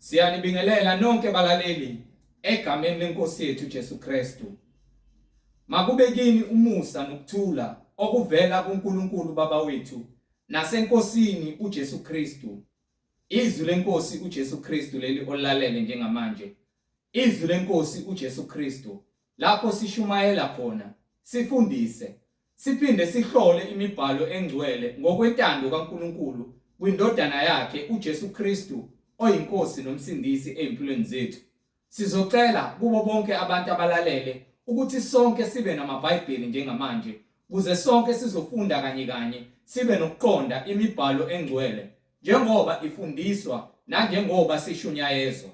Siyanibingelela nonke balaleli egameni lenkosi yethu Jesu Kristu. Makube kini umusa nokuthula okuvela kuNkulunkulu Baba wethu naseNkosini uJesu Kristu. Izwi lenkosi uJesu Kristu leli olalele njengamanje. Izwi lenkosi uJesu Kristu lapho sishumayela khona, sifundise, siphinde sihlole imibhalo engcwele ngokwentando kaNkulunkulu kwiNdodana yakhe uJesu Kristu oyiNkosi noMsindisi ezimpilweni zethu. Sizocela kubo bonke abantu abalalele ukuthi sonke sibe namaBhayibheli njengamanje kuze sonke sizofunda kanye kanye sibe nokuqonda imibhalo engcwele njengoba ifundiswa nanjengoba sishunyayezwa.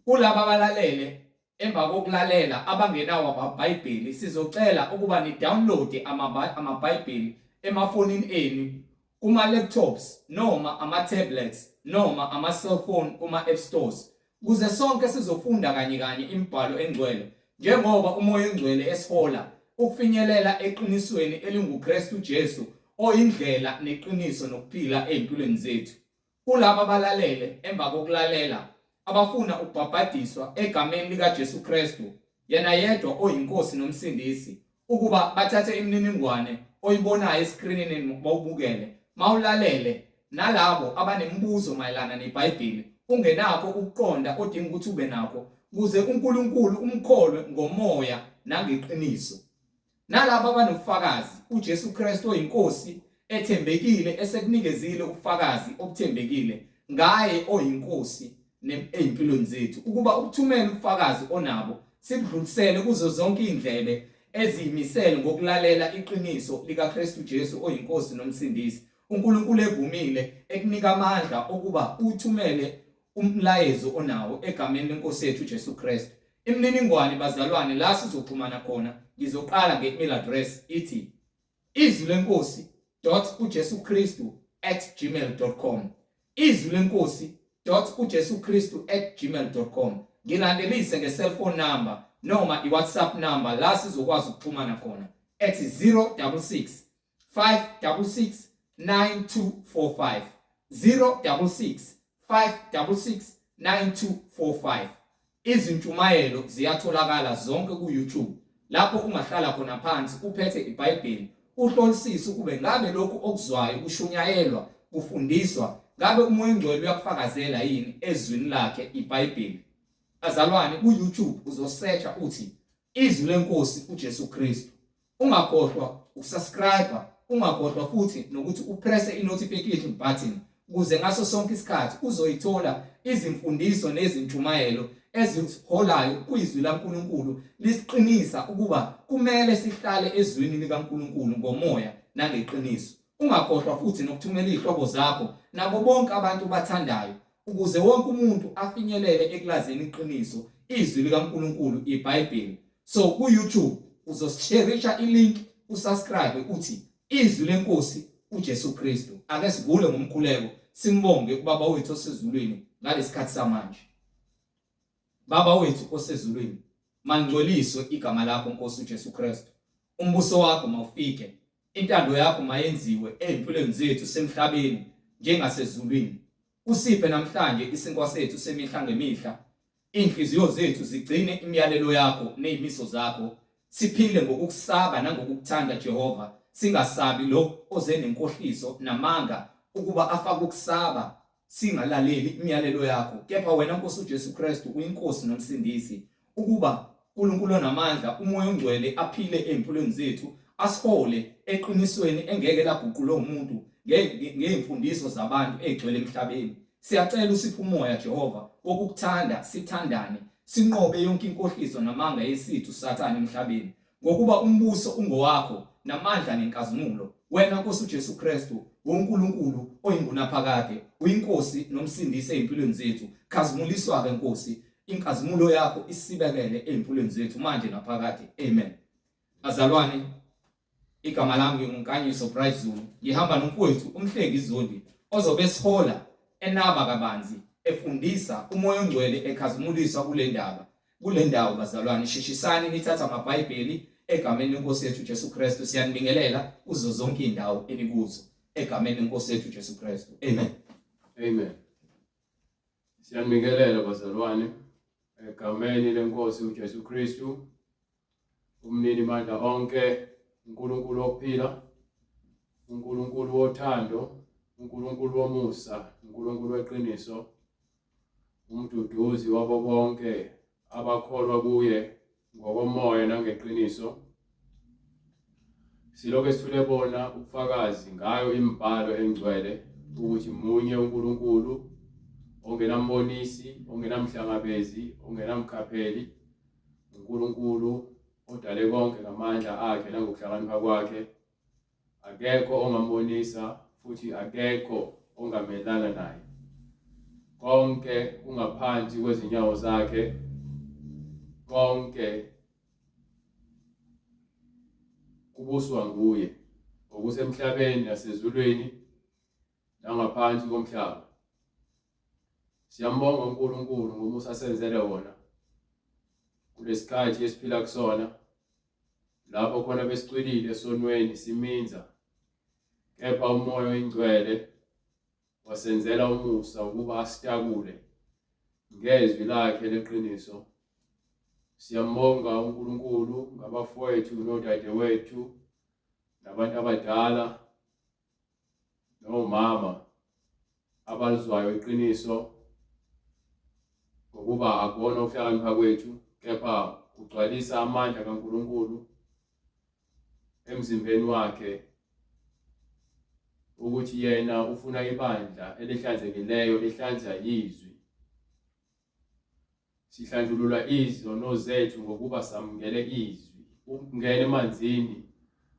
Kulaba abalalele Emva kokulalela abangenawo amaBhayibheli sizocela ukuba ni-download amaBhayibheli emafonini enu, kuma-laptops noma ama-tablets noma ama-cellphone kuma-app stores ukuze sonke sizofunda kanye kanye imibhalo engcwele njengoba uMoya oNgcwele esihola ukufinyelela eqinisweni elinguKristu Jesu oyindlela neqiniso nokuphila ezimpilweni zethu. Kulabo abalalele emva kokulalela abafuna ukubhabhadiswa egameni likaJesu Kristu, yena yedwa oyiNkosi noMsindisi, ukuba bathathe imininingwane oyibonayo eskrinini bawubukele, mawulalele, nalabo abanemibuzo mayelana neBhayibheli, ungenakho ukuqonda odinga ukuthi ube nakho, kuze uNkulunkulu umkholwe ngomoya nangeqiniso. Nalabo abanobufakazi, uJesu Kristu oyiNkosi ethembekile esekunikezile ubufakazi obuthembekile ngaye oyiNkosi ezimpilweni zethu, ukuba ubuthumele ubufakazi onabo sibudlulisele kuzo zonke izindlebe eziyimisele ngokulalela iqiniso likaKristu Jesu oyiNkosi noMsindisi. uNkulunkulu evumile ekunika amandla okuba uthumele umlayezo onawo egameni lenkosi yethu uJesu Kristu. Imininingwane bazalwane la sizoxhumana khona ngizoqala nge-email address ithi izwi lenkosi dot uJesu Kristu at gmail.com izwi lenkosi dot uJesu Kristu at gmail.com ngilandelise nge-cellphone number noma i-WhatsApp number la sizokwazi ukuxhumana khona ethi 066 566 9245 066 566 9245. Izintshumayelo ziyatholakala zonke ku-YouTube lapho ungahlala khona phansi uphethe iBhayibheli uhlolisise ukube ngabe lokhu okuzwayo kushunyayelwa kufundiswa ngabe uMoya oNgcwele uyakufakazela yini ezwini lakhe iBhayibheli. Bazalwane ku-YouTube uzosearcha uthi Izwi leNkosi uJesu Kristu. Ungakhohlwa ukusubscribe, ungakhohlwa futhi nokuthi upresse i-notification button ukuze ngaso sonke isikhathi uzoyithola izimfundiso nezintshumayelo eziholayo kwizwi laNkulunkulu lisiqinisa ukuba kumele sihlale ezwini likaNkulunkulu ngomoya nangeqiniso. Ungakhohlwa futhi nokuthumela izihlobo zakho nabo bonke abantu obathandayo ukuze wonke umuntu afinyelele ekulazini iqiniso izwi likaNkulunkulu iBhayibheli. So ku YouTube uzosisherisha ilink usubscribe uthi izwi lenkosi uJesu Kristu. Ake sivule ngomkhuleko simbonge ubaba wethu osezulwini ngalesikhathi samanje. Baba wethu osezulwini, mangcweliswe igama lakho Nkosi uJesu Kristu. Umbuso wakho mawufike, intando yakho mayenziwe ezimpilweni zethu semhlabeni njengasezulwini. Usiphe namhlanje isinkwa sethu semihla ngemihla. Inhliziyo zethu zigcine imiyalelo yakho nezimiso zakho. Siphile ngokukusaba nangokukuthanda Jehova, singasabi lo oze nenkohliso namanga ukuba afake ukusaba singalaleli imiyalelo yakho, kepha wena Nkosi uJesu Kristu uyiNkosi noMsindisi, ukuba uNkulunkulu onamandla, uMoya oNgcwele aphile ezimpilweni zethu, asihole eqinisweni engeke laguqulwe umuntu ngezimfundiso zabantu ezigcwele emhlabeni. Siyacela usiphe umoya Jehova wokukuthanda, sithandane, sinqobe yonke inkohliso namanga yesithu Sathane emhlabeni. Ngokuba umbuso ungowakho, namandla nenkazimulo, wena Nkosi uJesu Kristu, uNkulunkulu oyingunaphakade, uyiNkosi noMsindisi ezimpilweni zethu. Khazimuliswa-ke Nkosi, inkazimulo yakho isibekele ezimpilweni zethu manje naphakade. Amen. Bazalwane, igama lami nginguNkanyiso Bright Zulu, ngihamba nomfowethu uMhlengi Zondi ozobe esihola enaba kabanzi efundisa uMoya oNgcwele ekhazimuliswa kule ndaba. Kule ndawo bazalwane, sheshisani nithathe amaBhayibheli egameni leNkosi yethu Jesu Kristu. Siyanibingelela kuzo zonke izindawo enikuzo egameni leNkosi yethu Jesu Kristu. Amen. Amen. Siyanibingelela bazalwane egameni lenkosi uJesu Kristu umnini mandla onke uNkulunkulu wokuphila uNkulunkulu wothando uNkulunkulu womusa uNkulunkulu weqiniso umduduzi wabo bonke abakholwa kuye ngokomoya nangeqiniso. Silokhu esithule bona ubufakazi ngayo imibhalo engcwele ukuthi munye uNkulunkulu ongenambonisi, ongenamhlangabezi, ongenamkhapheli, uNkulunkulu odale konke ngamandla akhe nangokuhlakanipha kwakhe. Akekho ongambonisa futhi akekho ongamelana naye. Konke kungaphansi kwezinyawo zakhe. Konke kubuswa nguye okusemhlabeni nasezulwini nangaphansi komhlaba. Siyambonga uNkulunkulu ngomusa asenzele wona kulesikhathi esiphila kusona lapho khona besicwilile esonweni siminza kepha umoya oyingcwele wasenzela umusa ukuba asitakule ngezwi lakhe leqiniso. Siyambonga uNkulunkulu ngabafowethu nodadewethu nabantu abadala nomama abalizwayo iqiniso ngokuba akubona ukuhlakanipha kwethu kepha kugcwalisa amandla kaNkulunkulu emzimbeni wakhe ukuthi yena ufuna ibandla elihlanzekileyo lihlanza yizwi. Sihlanjululwa izono zethu ngokuba samukele izwi. Ukungena emanzini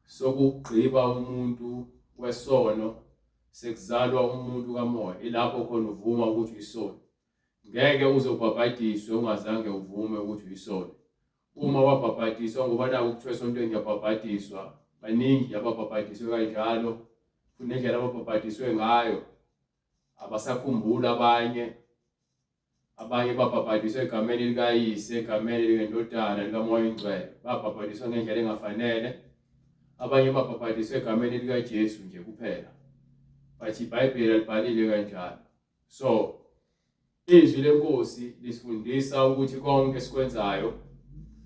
sokugqiba umuntu wesono sekuzalwa umuntu kamoya ilapho khona uvuma ukuthi uyisoni. Ngeke uze ubhabhadiswe ungazange uvume ukuthi uyisoni. Uma wabhabhadiswa ngoba naku kuthiwa esontweni ngiyabhabhadiswa, baningi ababhabhadiswe kanjalo futhi nendlela ababhabhadiswe ngayo abasakhumbuli abanye. Abanye babhabhadiswa egameni likaYise, egameni likaNdodana, likaMoya oyiNgcwele. Babhabhadiswa ngendlela engafanele. Abanye babhabhadiswa egameni likaJesu nje kuphela. But iBhayibheli alibhalile kanjalo. So izwi lenkosi lisifundisa ukuthi konke esikwenzayo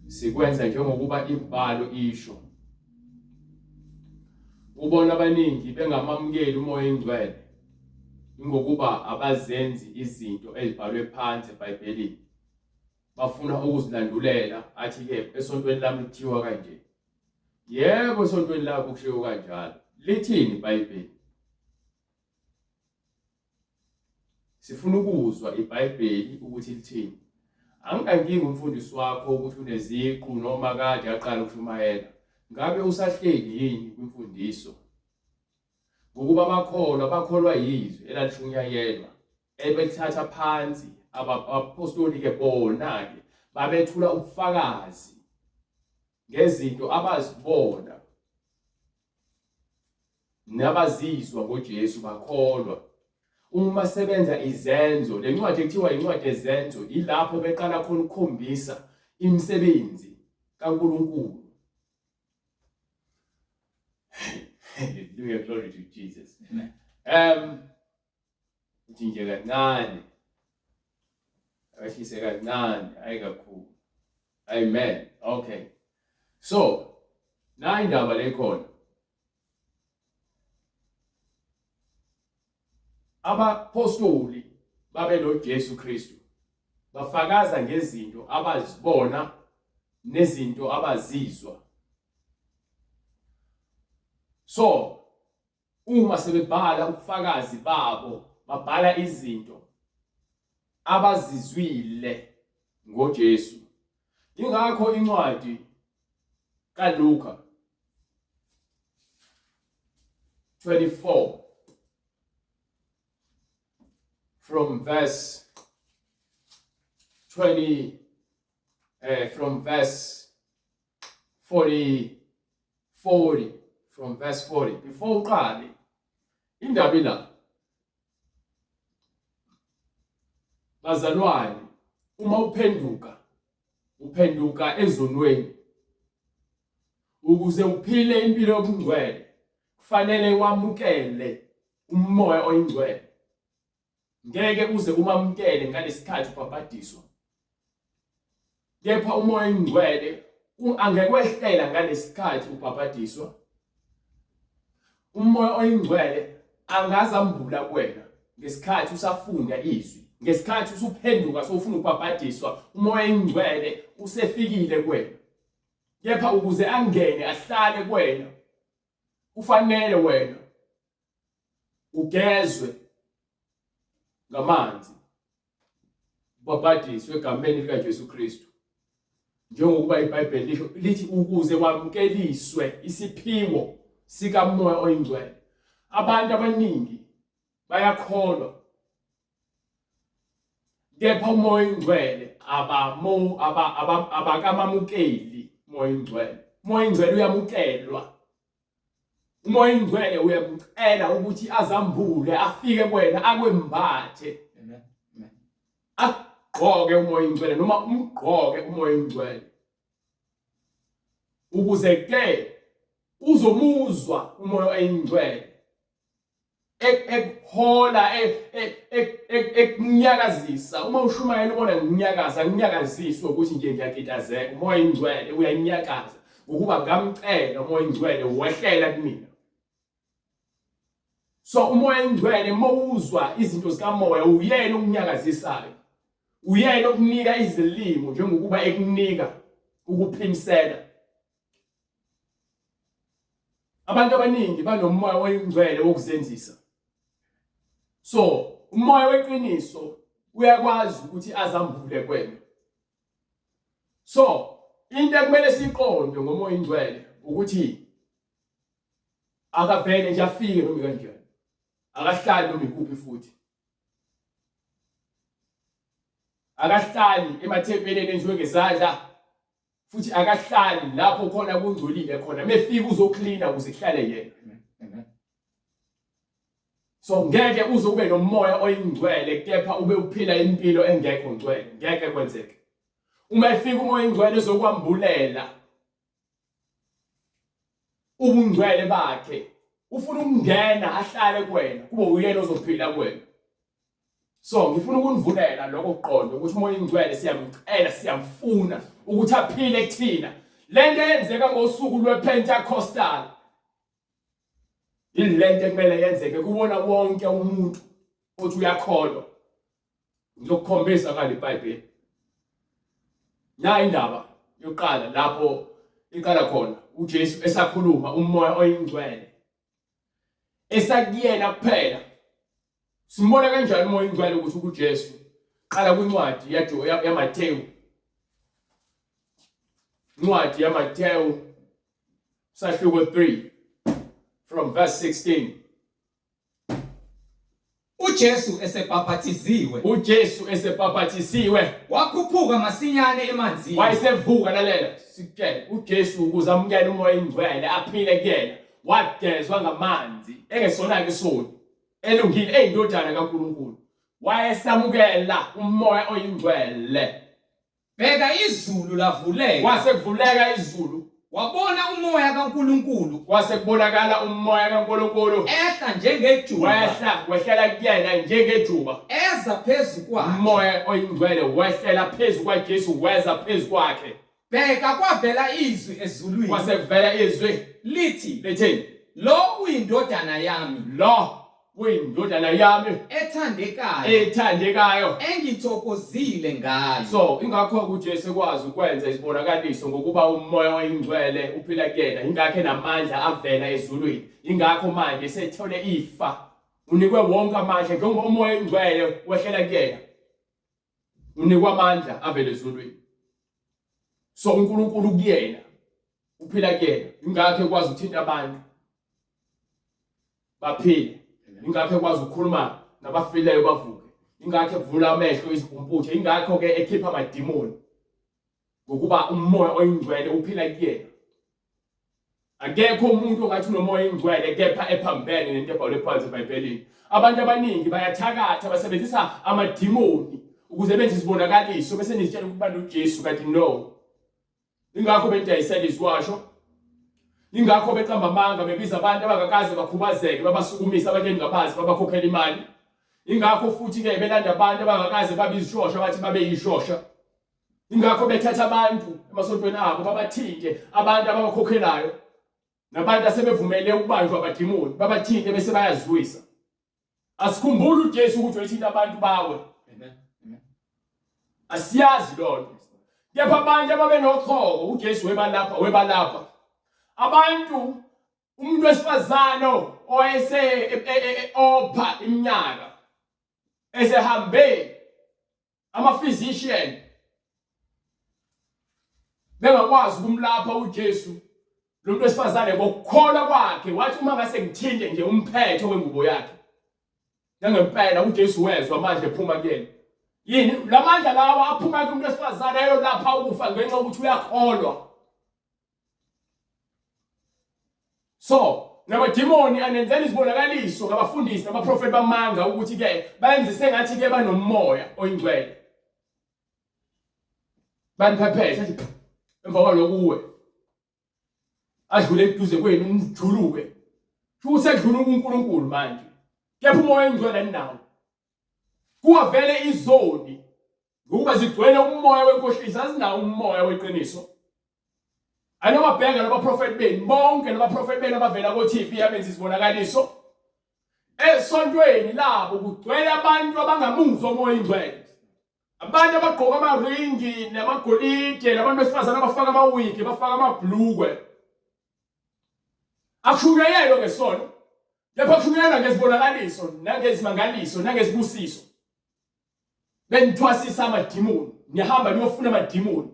sikwenza njengokuba imibhalo isho. Ubona abaningi bengamamukeli uMoya oyiNgcwele ingokuba abazenzi izinto ezibhalwe phansi eBhayibhelini. Bafuna ukuzilandulela athi-ke esontweni lami kuthiwa kanje. Yebo esontweni lakho kushiwo kanjalo. Lithini iBhayibheli? Sifuna ukuzwa iBhayibheli ukuthi lithini. Anginankinga umfundisi wakho ukuthi uneziqu noma kade aqala ukushumayela. Ngabe usahleli yini kwimfundiso? Ngokuba bakholwa, bakholwa yizwi elalishunyayelwa, ebelithatha phansi abaphostoli-ke bona-ke babethula ubufakazi ngezinto abazibona nabazizwa ngoJesu bakholwa. Uma sebenza izenzo, le ncwadi ekuthiwa incwadi yezenzo ilapho beqala khona ukukhombisa imisebenzi kaNkulunkulu. Hallelujah, glory to Jesus. Amen. Uthi nje kancane. Awehlise kancane, hayi kakhulu. Amen. Okay. So, nayi indaba le khona. Abapostoli babe noJesu Kristu. Bafakaza ngezinto abazibona nezinto abazizwa. So, Uma sebebhala ubufakazi babo, babhala izinto abazizwile ngoJesu. Ingakho incwadi kaLuka 24 from verse 20 from verse 40 40 from verse 40 before uqale indaba ila bazalwane uma uphenduka uphenduka ezonweni ukuze uphile impilo yobungcwele kufanele wamukele umoya oyingcwele. Ngeke uze umamukele ngalesikhathi ubhabhadiswa. Kepha uMoya oyiNgcwele angekwehlela ngalesikhathi ubhabhadiswa. UMoya oyiNgcwele angazambula kuwena ngesikhathi usafunda izwi, ngesikhathi usuphenduka sowufuna ukubhabhadiswa, uMoya oyiNgcwele usefikile kuwena. Kepha ukuze angene ahlale kuwena, kufanele wena ugezwe ngamanzi ubhabhadiswe egameni likaJesu Kristu njengokuba iBhayibheli lisho lithi ukuze wamukeliswe isiphiwo sikaMoya oyiNgcwele. Abantu abaningi bayakholwa kepha uMoya oyiNgcwele abamo abakamamukeli uMoya oyiNgcwele. UMoya oyiNgcwele uyamukelwa. UMoya oyiNgcwele uyamcela ukuthi azambule afike kuwena akwembathe. Amen. Agqoke uMoya oyiNgcwele noma umgqoke uMoya oyiNgcwele. Ukuze ke uzomuzwa uMoya oyiNgcwele ekuhola ekunyakazisa uma ushumayela ubona nginyakaza nginyakaziswe ukuthi nje ngiyakitazeka umoya ingcwele uyanyakaza ngokuba ngamcela umoya ingcwele wehlela kumina so umoya ingcwele mowuzwa izinto zikamoya uyena okunyakazisayo uyena okunika izilimo njengokuba ekunika ukuphimisela Abantu abaningi banomoya oyingcwele wokuzenzisa. So, umoya weqiniso uyakwazi ukuthi azambule kuwena. So, into ekumele siyiqonde ngomoya oyingcwele ukuthi akavele nje afike noma kanjani. Akahlali noma ikuphi futhi. Akahlali emathempelini enziwe ngezandla. Futhi akahlali lapho khona kungcolile khona mefika uzoklina ukuze kuhlale yena. So ngeke uze ube nomoya oyingcwele kepha ube uphila impilo engekho ngcwele, ngeke kwenzeke. Uma efika umoya oyingcwele uzokwambulela ubungcwele bakhe, ufuna ukungena ahlale kuwena, kube uyena ozophila kuwena. So ngifuna ukunivulela lokho kuqonda ukuthi uMoya oyiNgcwele siyamcela siyamfuna ukuthi aphile kuthina. Lento eyenzeka ngosuku lwePentecostal ilento ekumele yenzeke kuwona wonke umuntu othi uyakholwa. Ngizokukhombisa ngale iBhayibheli. Nayi indaba yokuqala lapho iqala khona uJesu esakhuluma uMoya oyiNgcwele esakuyena kuphela. Simbona kanjani uMoya oyiNgcwele ukuthi ukuJesu? Qala kwincwadi yaMathewu. Incwadi yaMathewu sahluko 3 from verse 16. UJesu esebhaphathiziwe. UJesu esebhaphathisiwe. Wakhuphuka masinyane emanzini. Wayesevuka lalela sikutshele uJesu ukuze amukele uMoya oyiNgcwele aphile kuyena wagezwa ngamanzi engesona-ke isoni elungile eyindodana kaNkulunkulu wayesamukela uMoya oyiNgcwele. Bheka izulu lavuleka. Kwase kuvuleka izulu. Wabona umoya kaNkulunkulu. Kwase kubonakala umoya kaNkulunkulu. Ehla njengejuba. Wehla, wehlela kuyena njengejuba. Eza phezu kwakhe. Umoya oyingcwele wehlela phezu kwaJesu, weza phezu kwakhe. Bheka kwavela izwi ezulwini. Kwase kuvela izwi lithi, lithini? Lo uyindodana yami. Lo uyindodana yami ethandekayo ethandekayo engithokozile ngayo. So ingakho uJesu ekwazi ukwenza izibonakaliso ngokuba uMoya oyiNgcwele uphila kuyena, ingakho enamandla avela ezulwini, ingakho manje sethole ifa, unikwe wonke amandla njengoba uMoya oyiNgcwele wehlela kuyena, unikwa amandla avela ezulwini. So uNkulunkulu kuyena uphila kuyena, ingakho ekwazi ukuthinta abantu baphile ingakho ekwazi ukukhuluma nabafileyo bavuke ingakho evula amehlo izimpumputhe ingakho ke ekhipha amadimoni ngokuba umoya oyingcwele uphila kuyena akekho umuntu ongathi unomoya oyingcwele kepha ephambene nento ebhalwe phansi eBhayibhelini abantu abaningi bayathakatha basebenzisa amadimoni ukuze benze izibonakaliso bese nizitshela ukuba noJesu kanti no Ingakho bedayisela iziwasho. Ingakho beqamba amanga bebiza abantu abangakaze bakhubazeke babasukumisa abantu engingabazi babakhokhela imali. Ingakho futhi ke belanda abantu abangakaze babe izishosha bathi babe yishosha. Ingakho bethatha abantu emasontweni abo babathinte abantu ababakhokhelayo nabantu asebevumele ukubanjwa abadimoni babathinte bese bayazwisa. Asikhumbuli uJesu ukuthi wayethinta abantu bawe. Amen. Amen. Asiyazi lonto. Kepha abantu ababenochoko uJesu webalapha webalapha. Abantu umuntu wesifazane owayese e, e, e, opha iminyaka esehambe ama physician bengakwazi ukumlapha uJesu lo muntu wesifazane ngokukholwa kwakhe wathi uma ngase ngithinte nje umphetho wengubo yakhe nangempela uJesu wezwa amandla ephuma kuyena yini lamandla lawa aphuma kumuntu wesifazane ayolapha ukufa ngenxa yokuthi uyakholwa So, namadimoni anenzela izibonakaliso ngabafundisi nabaprofeti bamanga ukuthi ke bayenze sengathi ke banomoya oyingcwele. Baniphephethe athi emva kwaloko uwe. Adlule eduze kwenu umjuluke. Futhi usedlula uNkulunkulu manje. Kepha umoya oyingcwele aninawo. Kuwa vele izoni ngokuba zigcwele umoya wenkohliso azinawo umoya weqiniso. Anobabheka labaprofeti benu bonke labaprofeti benu abavela ko-TV abenza izibonakaliso esontweni labo kugcwele abantu abangamuzwa umoya ingcwele abantu abagqoka amaringi namagolide nabantu besifazane abafaka amawigi bafaka amabhlukwe akushunyayelwa ngesono kepha kushunyayelwa ngezibonakaliso nangezimangaliso nangezibusiso benithwasisa amadimoni nihamba niyofuna amadimoni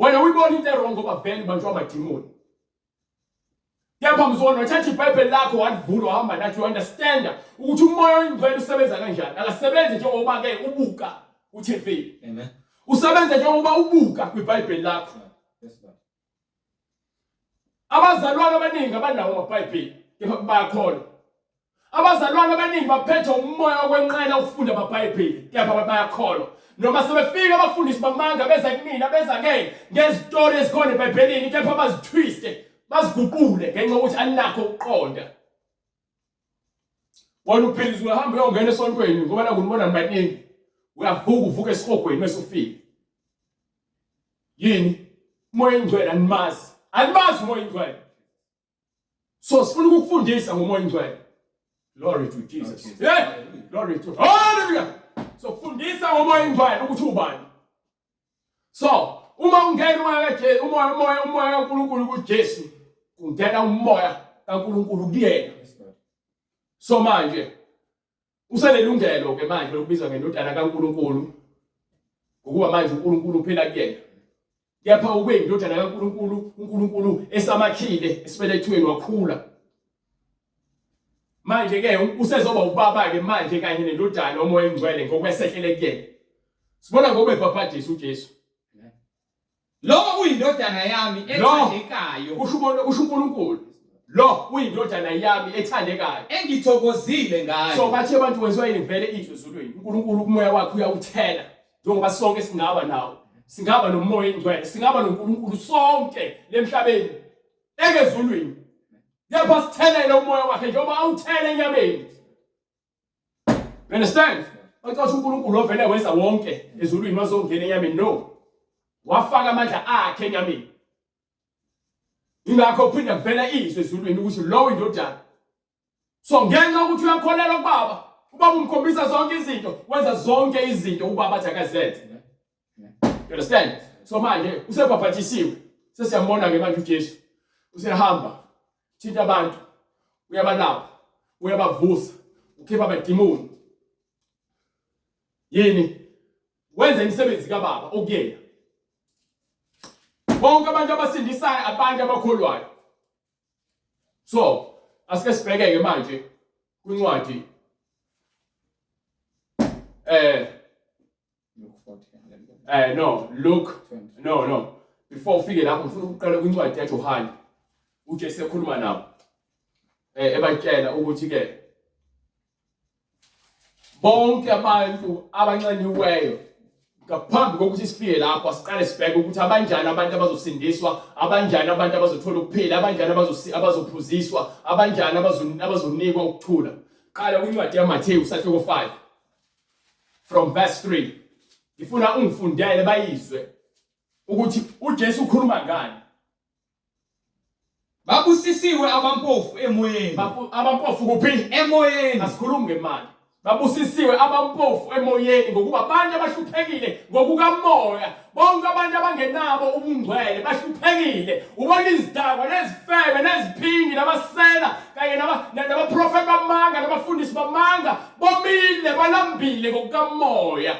wena uyibona into erong ngoba vele ubanjwa amadimoni kepha mzona wathatha ibhayibheli lakho walivula wahamba nathi u-understanda ukuthi umoya oyingcwele usebenza kanjani akasebenzi njengoba ke ubuka ku-tv Amen. usebenza njengoba ubuka kwibhayibheli lakho Yes, Lord. Abazalwane abaningi abanawo amaBhayibheli kepha bayakholwa. Abazalwane abaningi baphethwe umoya wokwenqena ukufunda amaBhayibheli kepha bayakholwa. Noma sebefika abafundisi bamanga beza kumina beza ke ngezitori ezikhona eBhayibhelini kepha bazithwiste baziguqule ngenxa yokuthi anakho ukuqonda. Wena uphilizwe uhamba uyongena esontweni ngoba nakunibona nibaningi. Uyavuka uvuka esihogweni mase ufika. Yini? Umoya oyingcwele animazi. Animazi umoya oyingcwele. So sifuna ukukufundisa ngomoya oyingcwele. Glory to Jesus. Yeah. Glory to Hallelujah. So fundisa ngomoya oyingcwele ukuthi ubani. So uma ungena umoya kaJesu, umoya umoya umoya kaNkulunkulu kuJesu, kungena umoya kaNkulunkulu kuyena. So manje usenelungelo ke manje lokubizwa ngendodana kaNkulunkulu ngokuba manje uNkulunkulu uphila kuyena. Kepha ube indodana kaNkulunkulu, uNkulunkulu esamakhile esibelethweni wakhula. Manje ke usezoba ubaba ke manje kanye nendodana umoya engcwele ngokwesehlele kuyena. Sibona ngoba ebhabhadisa uJesu. Lo uyindodana yami ethandekayo. Kusho ubona kusho uNkulunkulu. Lo uyindodana yami ethandekayo. Engithokozile ngayo. So bathi abantu wenziwa yini vele izwi ezulwini. uNkulunkulu umoya wakhe uyawuthela njengoba sonke singaba nawo. Singaba nomoya engcwele, singaba noNkulunkulu sonke lemhlabeni. Ekezulwini. Kepha sithelele umoya wakhe njengoba awuthele enyameni. You understand? Bacasha uNkulunkulu ovele wenza wonke ezulwini wazongena enyameni no. Wafaka amandla akhe enyameni. Ingakho kuphinda kuvela izwi ezulwini ukuthi lowo indodana. So ngenxa ukuthi uyakholelwa kubaba, ubaba umkhombisa zonke izinto, wenza zonke izinto ubaba athi akazenze. You understand? So manje usebhabhatisiwe. Sesiyambona ke manje uJesu. Usehamba thinta abantu, uyabalapha, uyabavusa, ukhipha abadimoni. Yini? Wenza imisebenzi kaBaba okuyena. Bonke abantu abasindisayo abantu abakholwayo. So, asike sibheke ke manje kwincwadi eh Eh no, Luke no no. Before ufike lapho ngifuna ukuqala kwincwadi kaJohane. uJesu ekhuluma nabo. Eh ebatshela ukuthi ke bonke abantu abanxaniweyo Ngaphambi kokuthi sifike lapho asiqale sibheke ukuthi abanjani abantu abazosindiswa, abanjani abantu abazothola ukuphila, abanjani abazophuziswa, abanjani abazonikwa ukuthula. Qala kwincwadi yaMathewu sahluko 5 from verse 3. Ngifuna ungifundele bayizwe ukuthi uJesu ukhuluma ngani. Babusisiwe abampofu emoyeni. Abampofu kuphi? Emoyeni. Asikhulumi ngemali. Babusisiwe abampofu emoyeni ngokuba abantu abahluphekile ngokukamoya bonke abantu abangenabo ubungcwele bahluphekile ubona izidakwa nezifebe neziphingi namasela kanye nabaprofeti bamanga nabafundisi bamanga bomile balambile ngokukamoya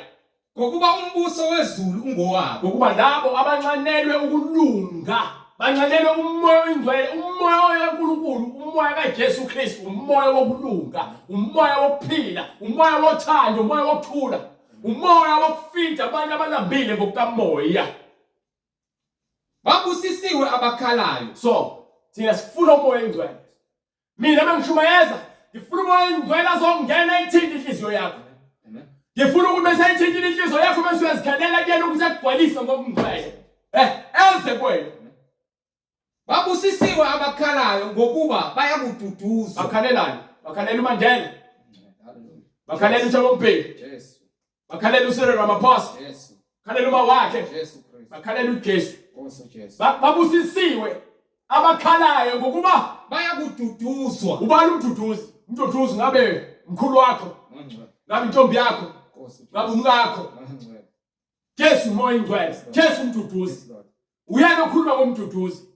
Ngokuba umbuso wezulu ungowabo. Ngokuba labo abanxanelwe ukulunga, banxanelwe umoya oyingcwele, umoya kaNkulunkulu, umoya kaJesu Kristu, umoya wokulunga, umoya wokuphila, umoya wothando, umoya wokuthula, umoya wokufida abantu abalambile ngokukamoya. Babusisiwe abakhalayo. So, thina sifuna umoya oyingcwele. Mina bengishumayeza ngifuna umoya oyingcwele azongena ithinte inhliziyo yakho. Ngifuna ukuthi bese ithintile inhliziyo yakho bese uyazikhalela kuyena ukuthi akugcwalise ngokungcwele. Eh, eze kuwena. Babusisiwe abakhalayo ngokuba bayakududuzwa. Bakhalelani? Bakhalela uMandela. Bakhalela uThabo Mbeki. Jesu. Bakhalela uCyril Ramaphosa. Jesu. Bakhalela uma wakhe. Jesu Kristu. Bakhalela uJesu. Nkosi Jesu. Babusisiwe abakhalayo ngokuba bayakududuzwa. Ubani umduduzi? Umduduzi ngabe mkhulu wakho. Ngabe intombi yakho. Ngabe umkakho. Jesu umoya ingcwele. Jesu umduduzi. Uyena okhuluma ngomduduzi.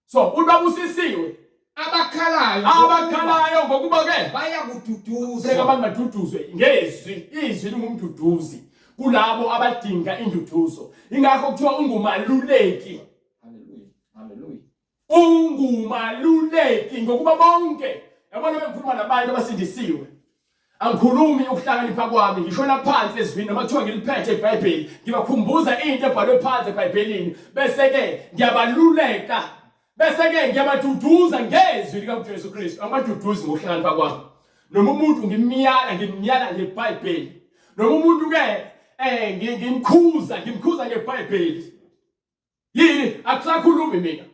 So ubabusisiwe abakhalayo abakhalayo ngokuba ke bayakududuzwa. Seka abantu baduduzwe ngezwi, izwi lingumduduzi kulabo abadinga induduzo. Ingakho kuthiwa ungumaluleki. Hallelujah. Hallelujah. Ungumaluleki ngokuba bonke yabona bengikhuluma nabantu abasindisiwe. Angikhulumi ukuhlakanipha kwami ngishona phansi ezwini noma kuthiwa ngiliphethe iBhayibheli ngibakhumbuza into ebhalwe phansi eBhayibhelini bese ke ngiyabaluleka bese ke ngiyabaduduza ngezwi likaJesu Kristu angibaduduzi ngokuhlakanipha kwami noma umuntu ngimyala ngimyala ngeBhayibheli noma umuntu ke eh ngimkhuza ngimkhuza ngeBhayibheli Yini akusakhulumi mina.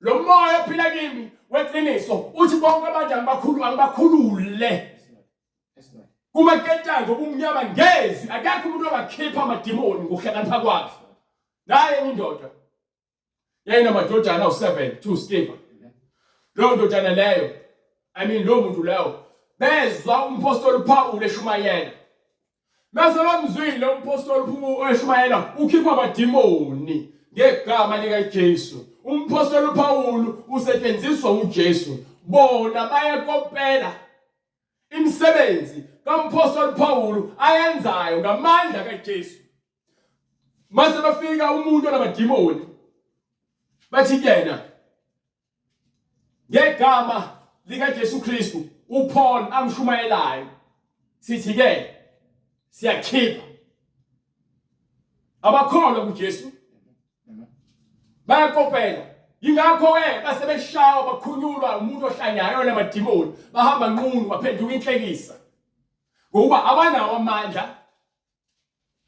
Lo moya ophila kimi weqiniso uthi bonke abantu angibakhulu angibakhulule. Kumaketanga ubumnyama ngezwi akekho umuntu ongakhipha amadimoni ngokuhlakanipha kwakhe. Naye enye indoda yayinamadodana awu-7 two Steve. Leyo ndodana leyo I mean lowo muntu leyo bezwa umpostoli uPawulu eshumayela Mase bamzwile umpostoli eshumayela ukhipha amadimoni ngegama likaJesu. Umpostoli uPawulu usetshenziswa uJesu. Bona bayakopela imisebenzi kampostoli Pawulu ayenzayo ngamandla kaJesu. Mase bafika umuntu onamadimoni bathi kuyena ngegama likaJesu Kristu uPaul amshumayelayo sithi ke siyakhipha abakholwa kuJesu bayakopela yingakho ke basebeshawa bakhunyulwa umuntu ohlanyayo namadimoni bahamba nqunu baphenduka inhlekisa ngokuba abanawo amandla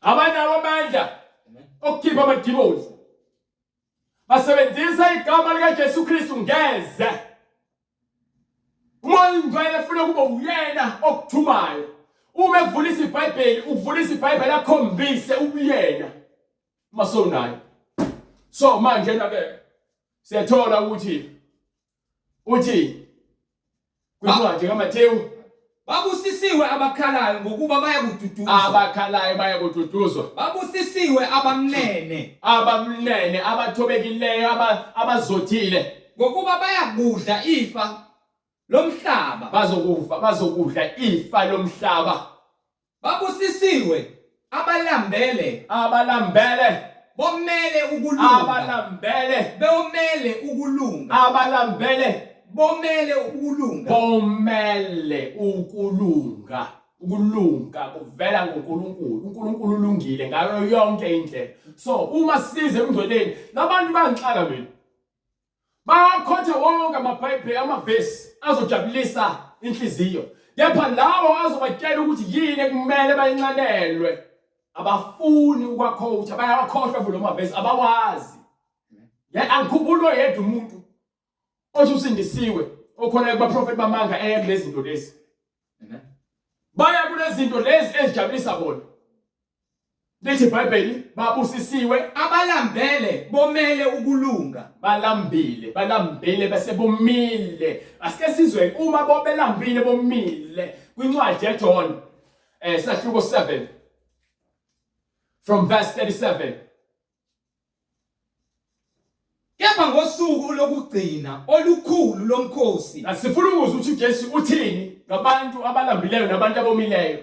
abanawo amandla okukhipha amadimoni Basebenzisa igama likaJesu Kristu ngeze. Umoya oyingcwele funa kube uyena okuthumayo. Uma ekuvulisa iBhayibheli, ukuvulisa iBhayibheli akhombise ubuyena. Uma sowunayo. So manje na ke siyathola ukuthi uthi Kwincwadi kaMathewu Babusisiwe abakhalayo ngokuba bayakududuzwa. Abakhalayo bayakududuzwa. Babusisiwe abamnene. Abamnene, abathobekileyo, abazothile. Ngokuba bayakudla ifa lomhlaba. Bazokufa, bazokudla ifa lomhlaba. Babusisiwe abalambele. Abalambele. Bomele ukulunga. Abalambele. Bomele ukulunga. Abalambele. Bomele ukulunga. Bomele ukulunga. Ukulunga kuvela ngoNkulunkulu. uNkulunkulu ulungile ngayo yonke indlela. So uma size emngcweleni, labantu bangixaka mina. Bakhotha wonke amaBhayibheli amavesi azojabulisa inhliziyo. Kepha lawo azobatshela ukuthi yini ekumele bayinxanelwe. Abafuni ukwakhowutha, bayawakhohlwa futhi mavesi abawazi. Angikhumbuli oyedwa umuntu othi usindisiwe okhona kubaprofeti bamanga eya kulezi zinto lezi. Baya kulezi zinto lezi ezijabulisa bona. Lithi iBhayibheli babusisiwe abalambele bomele ukulunga. Balambile, balambile bese bomile. Asike sizwe uma bobelambile bomile kwincwadi yaJohn sahluko 7 from verse 37. Kepha ngosuku lokugcina olukhulu lomkhosi. Asifuna ukuzwa ukuthi uJesu uthini ngabantu abalambileyo nabantu abomileyo.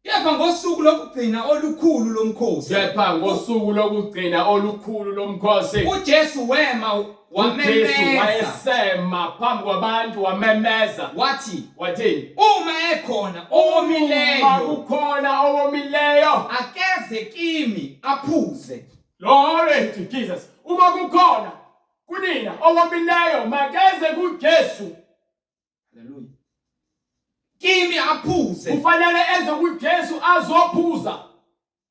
Kepha ngosuku lokugcina olukhulu lomkhosi. Kepha ngosuku lokugcina olukhulu lomkhosi. uJesu wema wamemeza. uJesu wayesema phambi kwabantu wamemeza. Wathi, wathini? Uma ekhona owomileyo, uma kukhona owomileyo, akeze kimi aphuze. Glory to Jesus. Uma kukhona kunina owomileyo makeze kuJesu. Hallelujah. Kimi aphuze. Kufanele eze kuJesu azophuza.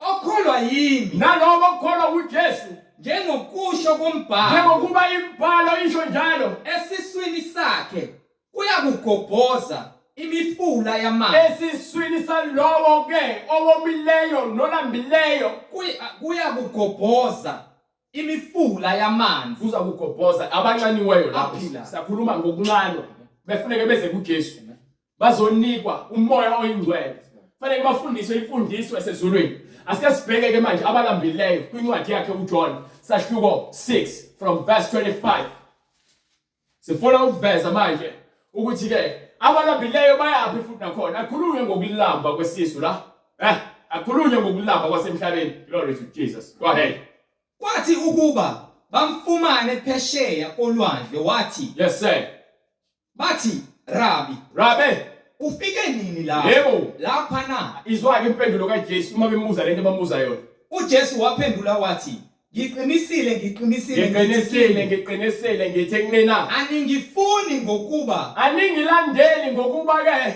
Okholwa yimi. Nalowo okholwa kuJesu. Njengokusho kombhalo. Njengokuba imbhalo isho njalo. Esiswini sakhe kuyakugobhoza imifula yamanzi. Esiswini salowo ke owomileyo nolambileyo kuyakugobhoza imifula yamanzi. Kuza kugobhoza abanxaniweyo lapho. Sakhuluma ngokunxanwa. Befuneke beze kuJesu. Bazonikwa umoya oyingcwele. Fanele bafundiswe imfundiso esezulwini. Asike sibheke ke manje abalambileyo kwincwadi yakhe uJohn sahluko 6 from verse 25. Sifuna ukuveza manje ukuthi ke abalambileyo bayaphi futhi nakhona akhulunywe ngokulamba kwesisu la. Akhulunywe ngokulamba kwasemhlabeni. Glory to Jesus. Go ahead. Kwathi ukuba bamfumane phesheya kolwandle wathi, Yes sir. Bathi, Rabi, Rabi, ufike nini lapha? Yebo. Lapha na? Izwa-ke impendulo kaJesu uma bembuza lento abambuza yona. UJesu waphendula wathi, Ngiqinisile, ngiqinisile, ngithi Ngiqinisile, kini, ngiqinisile ngithi kunina. aningifuni ngokuba Aningilandeli ngokuba-ke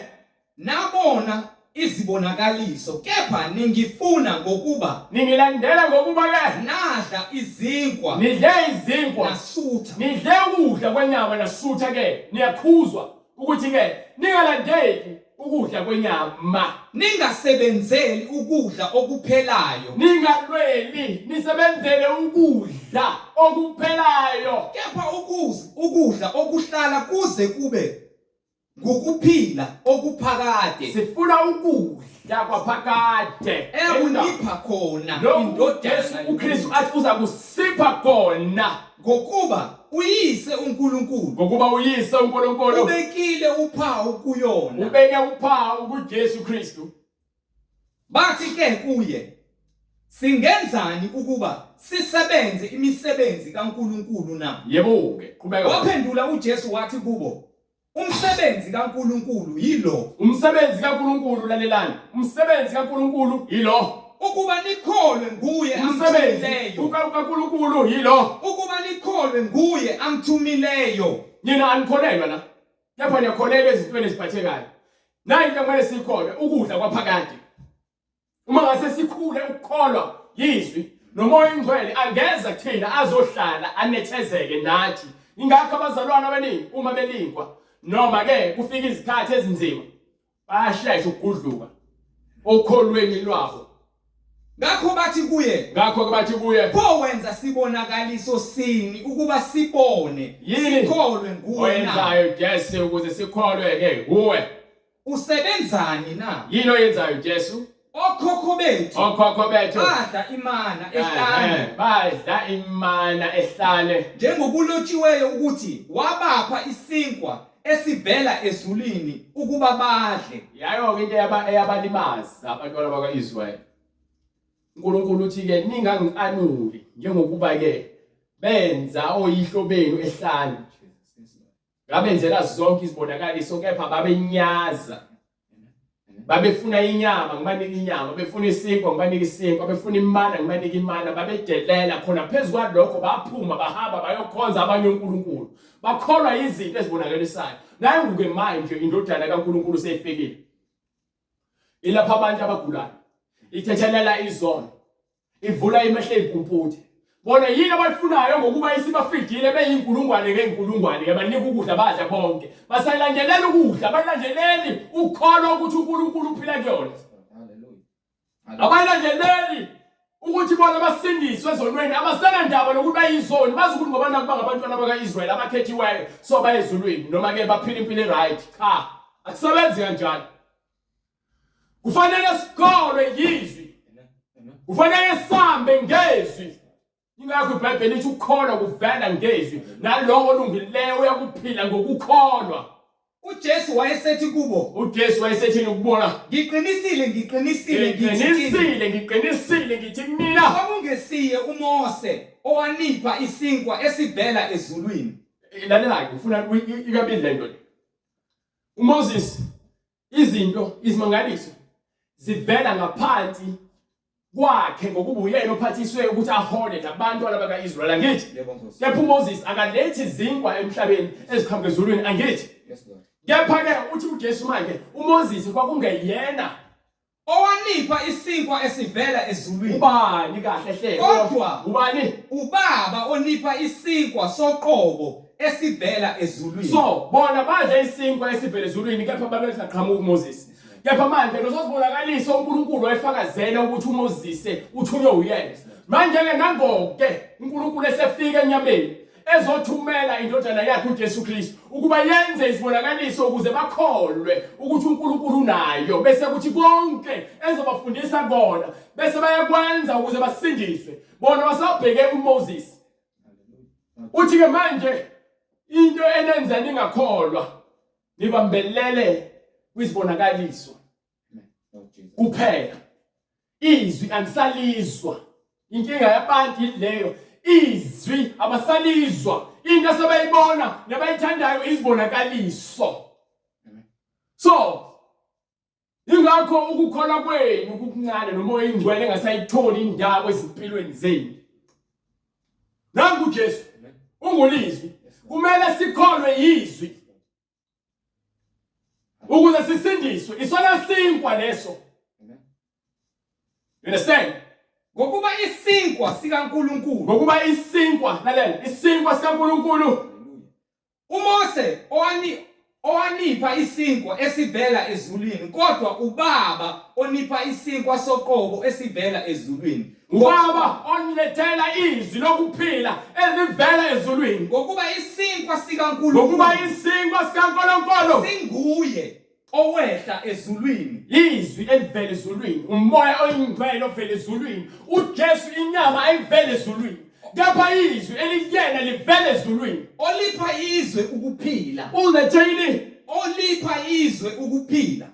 Nabona izibonakaliso, kepha ningifuna ngokuba. Ningilandela ngokuba-ke. Nadla izinkwa. Nidle izinkwa. Nasutha. Nidle ukudla kwenyama nasutha-ke. Niyakhuzwa ukuthi-ke ningalandeli ukudla kwenyama. Ningasebenzeli ukudla okuphelayo. Ningalweli, nisebenzele ukudla okuphelayo. Kepha ukudla okuhlala kuze kube Ngukuphila okuphakade. Sifuna ukudla kwaphakade. Eyakunipha khona Lokhu iNdodana Jesu yomuntu. uKristu athi uza kusipha kona. Ngokuba uYise uNkulunkulu Ngokuba uYise uNkulunkulu ubekile uphawu kuyona. ubeke uphawu kuJesu Kristu. Bathi ke kuye, Singenzani ukuba sisebenze imisebenzi kaNkulunkulu na? Yebo-ke, qhubeka. Waphendula uJesu wathi kubo, Umsebenzi kaNkulunkulu yilo. Umsebenzi kaNkulunkulu, lalelani. Umsebenzi kaNkulunkulu yilo. Ukuba nikholwe nguye Umsebenzi amthumileyo. kaNkulunkulu yilo. Ukuba nikholwe nguye amthumileyo. Nina anikholelwa la. Kepha niyakholelwa ezintweni eziphathekayo. Nayi into ekumele siyikholwe, ukudla kwaphakade. Uma ngase sikhule ukukholwa yizwi nomoya oyingcwele angeza kuthina azohlala anethezeke nathi. Ingakho abazalwane abaningi uma belingwa noma ke kufika izikhathi ezinzima bayashesha ukugudluka okholweni lwabo. Ngakho bathi kuye, Ngakho ke bathi kuye, Pho wenza sibonakaliso sini ukuba sibone Yini sikholwe nguwe na? oyenzayo Jesu ukuze sikholwe ke kuwe? Usebenzani na? Yini oyenzayo Jesu? Okhokho bethu. Okhokho bethu. Badla imana ehlane. Badla imana ehlane. Njengokulotshiweyo ukuthi wabapha isinkwa esivela ezulwini ukuba badle. Yayo-ke into eyabalimaza abantwana bakwa-Israyeli. uNkulunkulu uthi-ke ningangiqanuli njengokuba-ke benza oyihlo benu ehlane. Ngabenzela zonke izibonakaliso kepha babenyaza. Babefuna inyama ngibanika inyama, befuna isinkwa ngibanika isinkwa, befuna imana ngibanika imana, babedelela khona phezu kwalokho baphuma bahamba bayokhonza abanye onkulunkulu. Bakholwa izinto ezibonakalisayo. Nangu-ke manje indodana kaNkulunkulu seyifikile. Ilapha abantu abagulayo. Ithethelela izono. Ivula imehlo eyimpumputhe. Bona yini abayifunayo ngokuba isibafidile beyinkulungwane ngeenkulungwane yabanika ukudla badla bonke. Basalandelela ukudla, abalandeleli ukukholwa ukuthi uNkulunkulu uphila kuyona. Abalandeleli ukuthi bona basindiswe ezonweni, abasenandaba nokuthi bayizoni, bazi ukuthi ngoba nakuba ngabantwana baka-Israyeli abakhethiweyo so baye ezulwini noma ke baphila impilo e-right. Cha, akusebenzi kanjalo. Kufanele sikholwe yizwi. Kufanele sambe ngezwi. Ingakho iBhayibheli lithi ukukholwa kuvela ngezwi, nalowo olungileyo uyakuphila ngokukholwa. UJesu wayesethi kubo, uJesu wayesethini ukubona? Ngiqinisile, ngiqinisile ngithi kini, Ngiqinisile, ngiqinisile ngithi kunina, kwakungesiye uMose owanipha isinkwa esivela ezulwini. Lalela-ke, ngifuna ikabili le nto le. UMoses izinto izimangaliso zivela ngaphansi kwakhe ngokuba uyena ophathiswe ukuthi ahole labantwana baka-Israyeli angithi kepha uMoses akalethi izinkwa emhlabeni eziqhamuka ezulwini angithi kepha-ke uthi uJesu manje uMoses kwakungeyena owanipha isinkwa esivela ezulwini. Ubani kahle hle? Kodwa ubani? Ubaba onipha isinkwa soqobo esivela ezulwini. So bona badla isinkwa esivela ezulwini kepha babengaqhamuki kuMoses. Kepha manje lozozibonakaliso uNkulunkulu wayefakazela ukuthi uMoses uthunywe uyena. Manje ke nangoke uNkulunkulu esefika enyameni ezothumela indodana yakhe uJesu Kristu ukuba yenze izibonakaliso ukuze bakholwe ukuthi uNkulunkulu unayo bese kuthi konke ezobafundisa kona bese bayakwenza ukuze basindiswe bona basabheke uMoses uthi ke manje into enenza ningakholwa nibambelele kwizibonakaliso kuphela izwi anisalizwa inkinga yabantu yileyo izwi abasalizwa into asebayibona nabayithandayo izibonakaliso so ingakho ukukholwa kwenu kukuncane nomoya ingcwele engasayitholi indawo ezimpilweni zenu nangu Jesu ungulizwi kumele sikholwe yizwi ukuze sisindiswe isona sinkwa leso you understand ngokuba isinkwa sikaNkuluNkulu ngokuba isinkwa lalela isinkwa sikaNkuluNkulu uMose owani owanipha isinkwa esivela ezulwini kodwa ubaba onipha isinkwa soqobo esivela ezulwini Ubaba onilethela izwi lokuphila elivela ezulwini. Ngokuba isinkwa sikaNkulunkulu. Ngokuba isinkwa sikaNkulunkulu singuye owehla ezulwini. Izwi elivela ezulwini, umoya oyingcwele ovela ezulwini, uJesu inyama ayivela ezulwini. Kepha izwi eliyena livela ezulwini. Olipha izwe ukuphila. Uletheni? Olipha izwe ukuphila.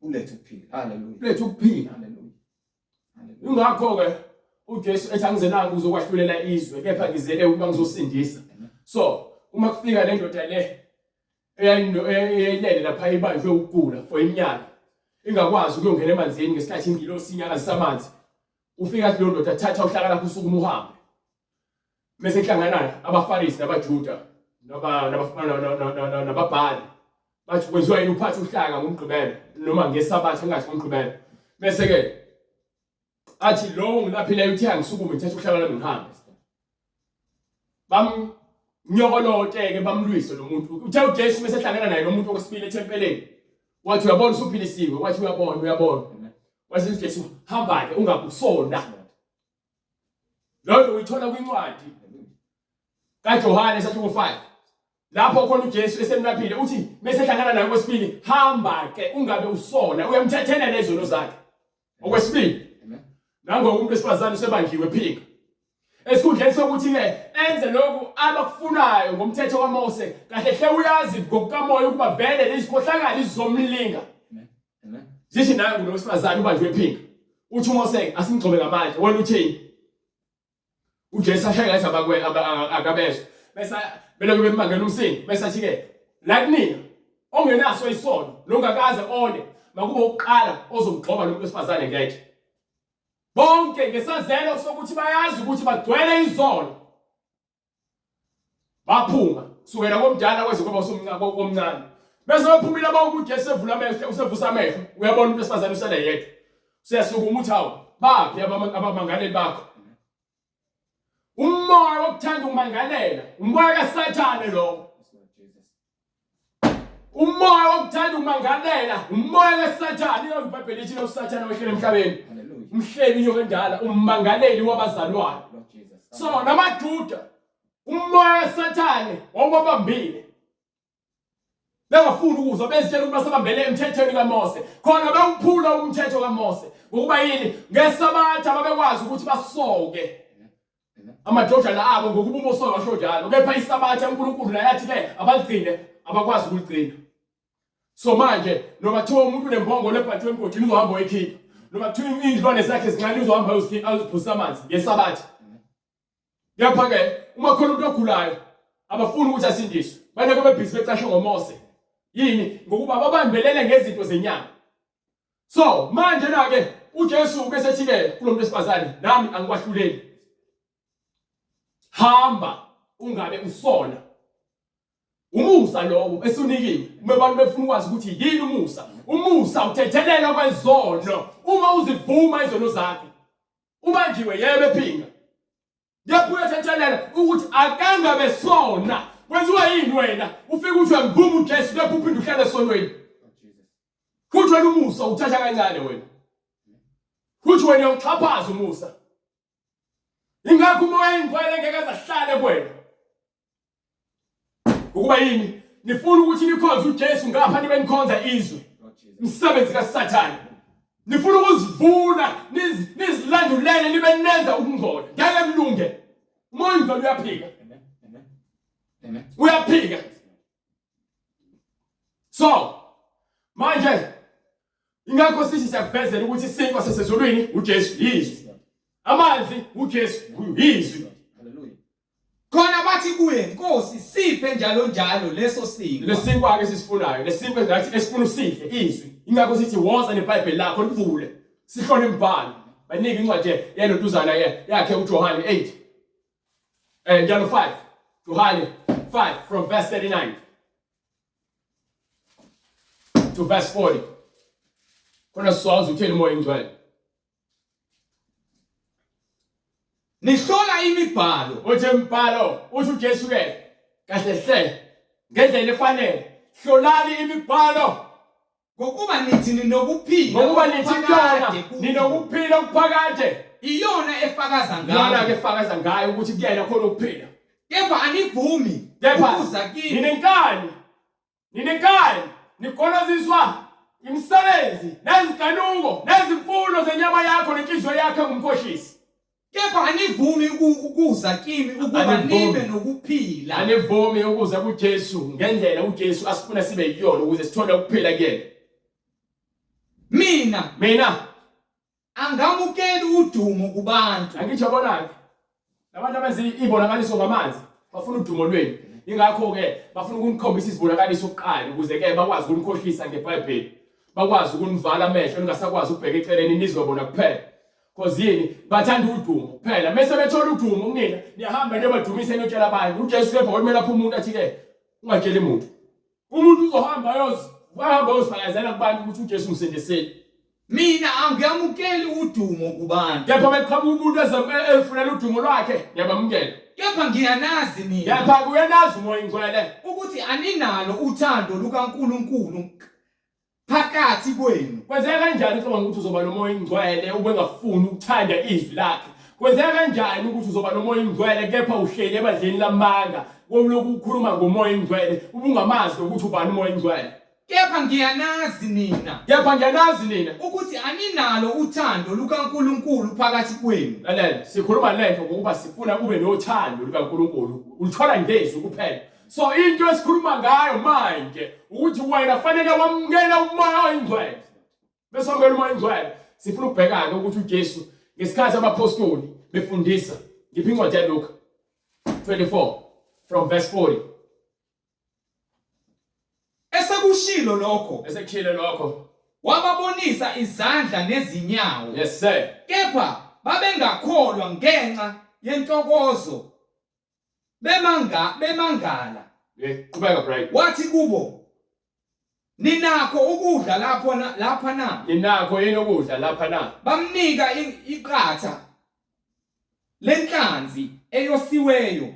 Ulethe ukuphila. Hallelujah. Ulethe ukuphila. Hallelujah. Ingakho-ke uJesu ethi angizelanga ukuzokwahlulela izwe kepha ngizele ukuba ngizosindisa. So uma kufika le ndoda le eyayilele lapha ibanjwe ukugula for iminyaka ingakwazi ukuyongena emanzini ngesikhathi ingilosi inyakazisa amanzi ufika athi leyo ndoda thatha uhlaka lakho usukume uhambe Mese kuhlangana abaFarisi nabaJuda nababhali bathi kwenziwa yini uphathe uhlaka ngomgqibelo noma ngesabatha ngingathi ngomgqibelo bese ke athi lowo ngilaphileyo uthe angisukume ngithathe uhlaka lami ngihambe bamnyokolote-ke bamlwise lo muntu uthe ujesu mese ehlangana naye lo muntu okwesibili ethempeleni wathi uyabona usuphilisiwe wathi uyabona uyabona wathi ujesu hamba-ke ungakusona Loo nto uyithola kwincwadi kaJohane isahluko 5 lapho khona uJesu esemlaphile uthi mesehlangana naye kwesibili hamba ke ungabe usona uyamthethelela izono zakhe okwesibili nangoku umuntu wesifazane usebanjiwe phinga esikhundleni sokuthi ke enze lokhu abakufunayo ngomthetho kaMose kahle hle uyazi ngokukamoya ukuba vele lezikhohlakali zizomlinga Zithi nangu lo wesifazane ubanjwe ephinga. Uthi uMose asimgxobe ngamandla. Wena uthini? UJesu ashaye ngathi abakwe akabezwa. Bese belokhu bembangela umsindo. Bese athi ke la kunina ongenaso isono nongakaze one makube ukuqala ozomgxoba lo muntu wesifazane ngeke. Bonke ngesazelo sokuthi bayazi ukuthi bagcwele izono. Baphuma kusukela komdala kweze kwaba komncane. Bese baphumile bonke uJesu evula amehlo, usevusa amehlo, uyabona umuntu wesifazane usele yedwa. Siyasukuma uthi hawu baphi abamangaleli bakho? Umoya wokuthanda ukumangalela, umoya kaSathane lowo. Umoya wokuthanda ukumangalela, umoya kaSathane. Iyo iBhayibheli lithi lo Sathane wehlele emhlabeni. Umhleli inyoka endala, ummangaleli wabazalwane. So namaJuda umoya kaSathane wawubambile. Bengafuni ukuzwa bezitshela ukuthi basabambele emthethweni kaMose. Khona bewuphula umthetho kaMose. Ngokuba yini? NgeSabatha babekwazi ukuthi basoke amadodana abo ngokuba uMose washo njalo. Kepha iSabatha uNkulunkulu naye athi ke abaligcine abakwazi ukuligcina. So manje noma kuthiwa umuntu unembongolo ebhajwe emgodini uzohamba uyikhipha. Noma kuthiwa izilwane zakhe zincane uzohamba ayoziphuzisa amanzi ngeSabatha. Kepha-ke uma khona umuntu ogulayo abafuni ukuthi asindiswe, balokhu bebhizi becashe ngoMose. Yini? Ngokuba babambelele ngezinto zenyama. So manje na-ke uJesu ubesethi-ke kulo muntu wesifazane, nami angikwahluleli. Hamba ungabe usona. Umusa lowo esunikiwe. Uma abantu befuna ukwazi ukuthi yini umusa, umusa uthethelela kwezono uma uzivuma izono zakho. Ubanjiwe yebo ephinga. Kepha uyathethelela ukuthi akangabe sona. Kwenziwa yini wena? Ufike uthi uyamvuma uJesu kepha uphinde uhlale esonweni. Futhi wena umusa uthatha kancane wena. Futhi wena uyawuxhaphaza umusa. Ingakho umoya ingcwele ngeke azahlale kuwena. Ukuba yini? Nifuna ukuthi nikhonze uJesu ngapha nibe nikhonza izwe. Umsebenzi kaSathane. Nifuna ukuzivuna nizilandulele nibe nenza ukungcola. Ngeke kulunge. Umoya ingcwele uyaphika. Amen. Uyaphika. So manje ingakho sithi siyakuvezela ukuthi isinkwa sasezulwini uJesu yizwi. Amanzi uJesu yizwi. Khona bathi kuye, Nkosi, siphe njalo njalo leso sinkwa. Lesinkwa ke sisifunayo, lesinkwa ngathi esifuna usidle izwi. Ingakho sithi woza neBhayibheli lakho livule. Sihlole imibhalo. Banike incwadi yelotuzana yakhe uJohane 8. Eh njalo 5. Johane 5 from verse 39 to verse 40. Khona siwazi utheni umoya ingcwele. Nihlola imibhalo. Uthi imibhalo, uthi uJesu ke kahle hle ngendlela efanele. Hlolani imibhalo ngokuba nithi ninokuphila ngokuba nithi kuyona ninokuphila okuphakade iyona efakaza ngayo iyona ke efakaza ngayo ukuthi kuyena khona ukuphila kepha anivumi kepha ukuza kimi ninenkani Ninenkani, nigoloziswa imisebenzi neziganuko nezimfuno zenyama yakho nenhliziyo yakho engumkhohlisi. Kepha anivumi ukuza kimi ukuba nibe nokuphila. Anivumi ukuza kuJesu ngendlela uJesu asifuna sibe yiyona ukuze sithole ukuphila kuyena. Mina Angamukeli udumo kubantu. Angithi yabona-ke labantu abenza iy'bonakaliso ngamanzi bafuna udumo lwenu. Ingakho-ke bafuna ukunikhombisa izibonakaliso kuqala ukuze-ke bakwazi ukunikhohlisa ngeBhayibheli. Bakwazi ukunivala amehlo ningasakwazi ukubheka eceleni nizwe bona kuphela. Cause yini bathanda udumo kuphela. Mese bethola udumo kunina niyahamba niyobadumisa niyotshela abanye. UJesu kepha kwakumele aphume umuntu athi-ke ungatsheli muntu. Umuntu uzohamba ayozi wahamba ayozifakazela kubantu ukuthi uJesu umsindisile. Mina angiyamukeli udumo kubantu. Kepha beqhamuka umuntu ezifunela udumo lwakhe, ngiyabamukela. Kepha ngiyanazi nina. Kepha uyanazi uMoya oyiNgcwele. Ukuthi aninalo uthando lukaNkulunkulu phakathi kwenu. Kwenzeka kanjani ucabanga ukuthi uzoba nomoya oyingcwele ube ngafuni ukuthanda izwi lakhe? Kwenzeka kanjani ukuthi uzoba nomoya oyingcwele kepha uhleli ebandleni lamanga wolokhu ukhuluma ngomoya oyingcwele ubungamazi nokuthi ubani umoya oyingcwele? Kepha ngiyanazi nina. Kepha ngiyanazi nina ukuthi aninalo uthando lukaNkulunkulu phakathi kwenu. Lalela, sikhuluma lento ngokuba sifuna ube nothando lukaNkulunkulu. Ulithola ngezwi kuphela. So into esikhuluma ngayo manje ukuthi wena fanele wamukela umoya oyingcwele. Bese wamukela umoya oyingcwele. Sifuna ukubheka-ke ukuthi uJesu ngesikhathi abaphostoli befundisa ngiphi incwadi yaLuka 24 from verse 40. Esekushilo lokho, Esekushilo lokho. wababonisa izandla nezinyawo. Yes sir. Kepha babengakholwa ngenxa yentokozo Bemanga bemangala. Yeah, qhubeka Brian. Wathi kubo. Ninakho ukudla lapho na, lapha na? Ninakho yini ukudla lapha na? Bamnika iqatha lenhlanzi eyosiweyo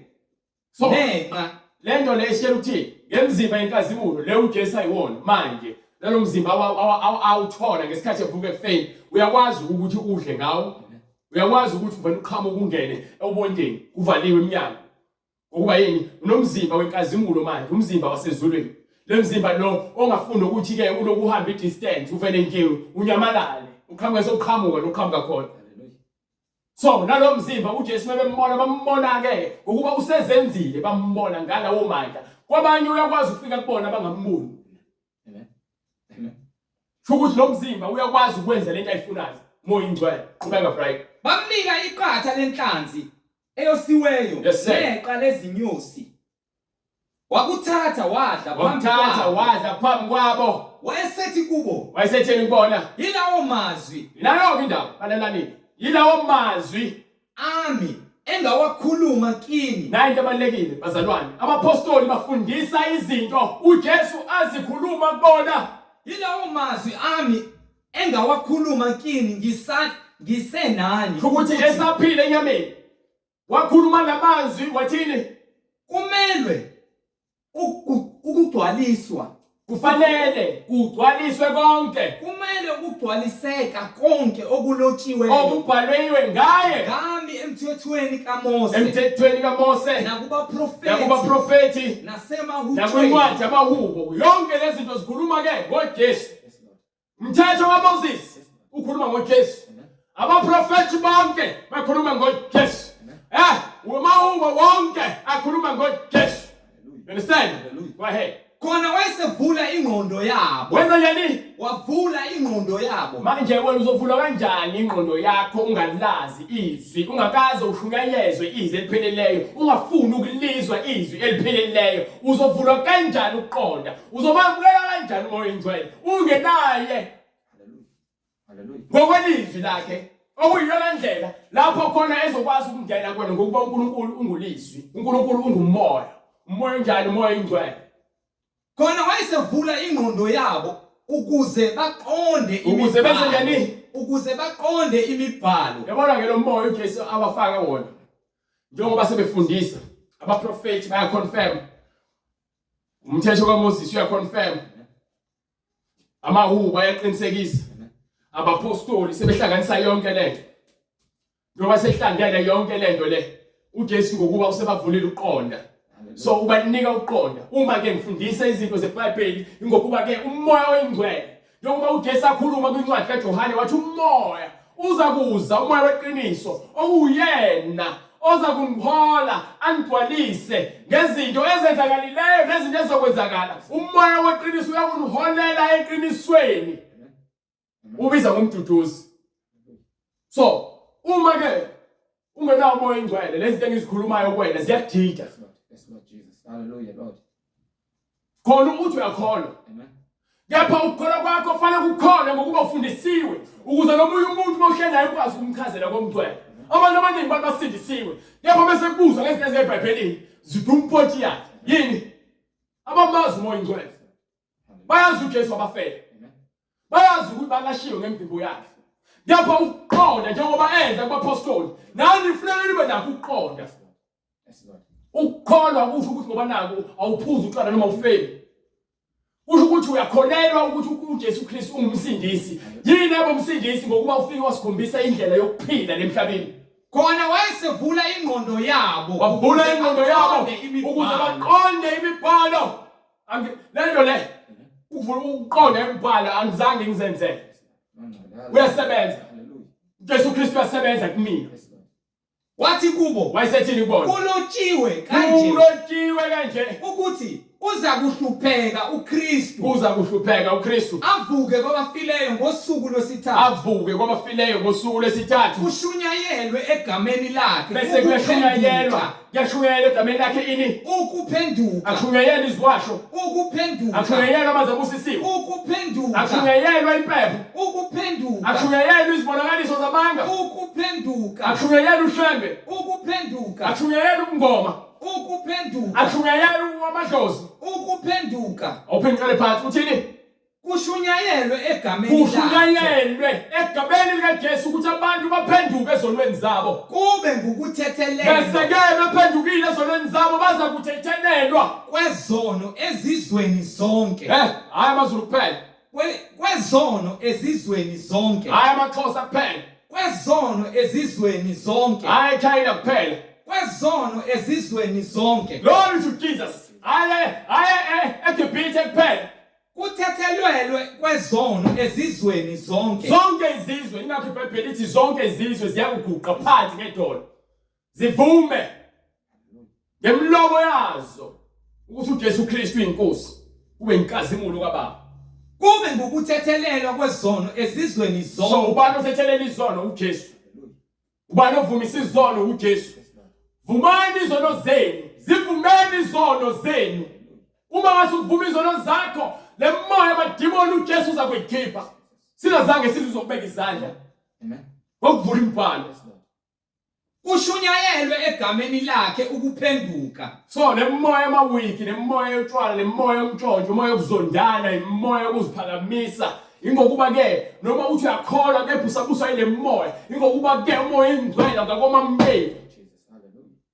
So nenqa. Lento le isitshela ukuthi ngemzimba yenkazimulo le uJesu ayiwona manje nalo mzimba awuthola ngesikhathi evuka ekufeni uyakwazi ukuthi udle ngawo uyakwazi ukuthi uvele uqhamuke ungene obondeni kuvaliwe iminyango Ngokuba yini? Unomzimba wenkazimulo manje, umzimba wasezulwini. Le mzimba lo ongafuni ukuthi ke uloku uhambe i-distance uvele nje unyamalale. Uqhamuke soqhamuka loqhamuka khona. So nalo mzimba uJesu mebembona bambona ke ngokuba usezenzile bambona ngalawo mandla. Kwabanye uyakwazi ukufika kubona abangamboni. Amen. Amen. Sho ukuthi lo mzimba uyakwazi ukwenza lento ayifunayo. Moya ingcwele. Qhubeka Brian. Bamnika iqatha lenhlanzi eyosiweyo Yes, sir. neqa lezinyosi. Wakuthatha wadla phambi Wamthatha kwabo. wadla phambi kwabo. Wayesethi kubo, Wayesetheni kubona. yilawo mazwi Yilayo-ke indaba, lalelani. Yilawo mazwi ami engawakhuluma kini. Nayi into ebalulekile bazalwane, abaphostoli bafundisa izinto uJesu azikhuluma kubona. Yilawo mazwi ami engawakhuluma kini ngisa ngisenani. Ukuthi esaphila enyameni wakhuluma lamazwi wathini? Kumelwe ukugcwaliswa kufanele kugcwaliswe konke kumele ukugcwaliseka konke okulotshiweyo okubhalwewe ngaye ngami emthethweni kaMose emthethweni kaMose nakubaprofeti nakubaprofeti nasemahutsheni nakwincwadi yamahubo yonke lezi zinto zikhuluma ke ngoJesu Umthetho kaMoses ukhuluma ngoJesu. Abaprofethi bonke bakhuluma ngoJesu. Eh, umahubo wonke akhuluma ngoJesu. You understand? Go ahead. Khona wayesevula ingqondo yabo. Wenza njani? Wavula ingqondo yabo. Manje wena uzovula kanjani ingqondo yakho ungalazi izwi, ungakaze ushunyayezwe izwi elipheleleyo, ungafuni ukulizwa izwi elipheleleyo. Uzovulwa kanjani ukuqonda? Uzobamukela kanjani uMoya oyiNgcwele ungenaye? Haleluya. Ngokwelizwi lakhe okuyiyona ndlela lapho khona ezokwazi ukungena kwena ngokuba uNkulunkulu ungulizwi, uNkulunkulu ungumoya. Umoya onjani? Umoya oyingcwele. Khona wayesevula ingqondo yabo ukuze baqonde Ukuze benze njani? Ukuze baqonde imibhalo. Yabona ke lo moya uJesu awafaka wona. Njengoba sebefundisa abaprofethi bayaconfirm Umthetho kaMoses uyaconfirm. Amahubo ayaqinisekisa. Abapostoli sebehlanganisa yonke lento. Njengoba sehlangene yonke lento le, uJesu ngokuba usebavulile uqonda. So ubanika uqonda. Uma ke ngifundisa izinto zeBhayibheli ingokuba ke umoya oyingcwele Njengoba uJesu akhuluma kwincwadi kaJohane wathi umoya uza kuza umoya weqiniso okuwuyena oza kungihola angigcwalise ngezinto ezenzakalileyo nezinto ezizokwenzakala. Umoya weqiniso uyakuniholela eqinisweni. Ubiza ngomduduzi. So, uma ke ungenawo umoya oyingcwele lezi zinto engizikhulumayo kuwena ziyakudida. Yes, Lord Jesus. Hallelujah, Lord. Khona ukuthi uyakholwa. Amen. Kepha ukukholwa kwakho kufanele kukhole ngokuba ufundisiwe ukuze nomunye umuntu uma uhleli naye ukwazi ukumchazela komgcwele. Abantu abaningi bantu basindisiwe kepha bese kubuzwa ngezinto eziseBhayibhelini zidumponti yakhe. Yini? Abamazi umoya oyingcwele. Bayazi uJesu wabafela. Bayazi ukuthi balashiwe ngemvimbo yakhe. Kepha ukuqonda njengoba enza kubaphostoli, nani kufuneka nibe nakho ukuqonda. Ukukholwa kusho ukuthi ngoba naku awuphuzi utshwala noma ufeli. Kusho ukuthi uyakholelwa ukuthi uJesu Kristu ungumsindisi. Yini ebo umsindisi ngokuba ufike wasikhombisa indlela yokuphila lemhlabeni. Khona wayesevula ingqondo yabo. Wavula ingqondo yabo ukuze baqonde imibhalo. Lento le ukuvula ukuqonda imibhalo angizange ngizenzele. Uyasebenza. Jesu Kristu uyasebenza kumina. Wathi kubo, Wayesethini kubona? Kulotshiwe kanje. Kulotshiwe kanje. Ukuthi uza kuhlupheka uKristu. Uza kuhlupheka uKristu. Avuke kwabafileyo ngosuku lwesithathu. Avuke kwabafileyo ngosuku lwesithathu. Kushunyayelwe egameni lakhe. Bese kuyashunyayelwa. Kuyashunyayelwa egameni lakhe ini? Ukuphenduka. Akushunyayelwa iziwasho. Ukuphenduka. Akushunyayelwa amanzi abusisiwe. Ukuphenduka. Akushunyayelwa impepho. Ukuphenduka. Akushunyayelwa izibonakaliso zamanga. Ukuphenduka. Akushunyayelwa ushembe. Ukuphenduka. Akushunyayelwa ubungoma. Ukuphenduka. Akushunyayelwa amadlozi. Ukuphenduka. Awuphinde uqale phansi uthini? Kushunyayelwe egameni lakhe. Kushunyayelwe egameni likaJesu ukuthi abantu baphenduke ezonweni zabo. Kube ngukuthethelelwa. Bese ke bephendukile ezonweni zabo baza kuthethelelwa kwezono ezizweni zonke. Eh, hayi amaZulu kuphela. Kwezono ezizweni zonke. Hayi amaXhosa kuphela. Kwezono ezizweni zonke. Hayi China kuphela. Kwezono ezizweni zonke. Glory to Jesus. Hayi hayi eh, eGibhithe kuphela. Kuthethelelwe kwezono ezizweni zonke. Zonke izizwe, ingakho iBhayibheli lithi zonke izizwe ziyakuguqa phansi ngedolo. Zivume ngemilomo yazo ukuthi uJesu Kristu uyinkosi, kube inkazimulo kaBaba. Kube ngukuthethelelwa kwezono ezizweni zonke. So ubani othethelela izono? UJesu. Ubani ovumisa izono? UJesu. Vumani izono zenu, zivumeni izono zenu. Uma ngase uvuma izono zakho, le moya amadimoni uJesu uza kuyikhipha. Singazange size uzokubeka izandla. Amen. Ngokuvula imibhalo. Kushunyayelwe egameni lakhe ukuphenduka. So le moya amawiki, le moya yotshwala, le moya yomtshontsho, umoya yokuzondana, imoya yokuziphakamisa. Ingokuba ke noma uthi uyakholwa kepha usabuswa ile moya. Ingokuba ke umoya ingcwele akakomamukeli.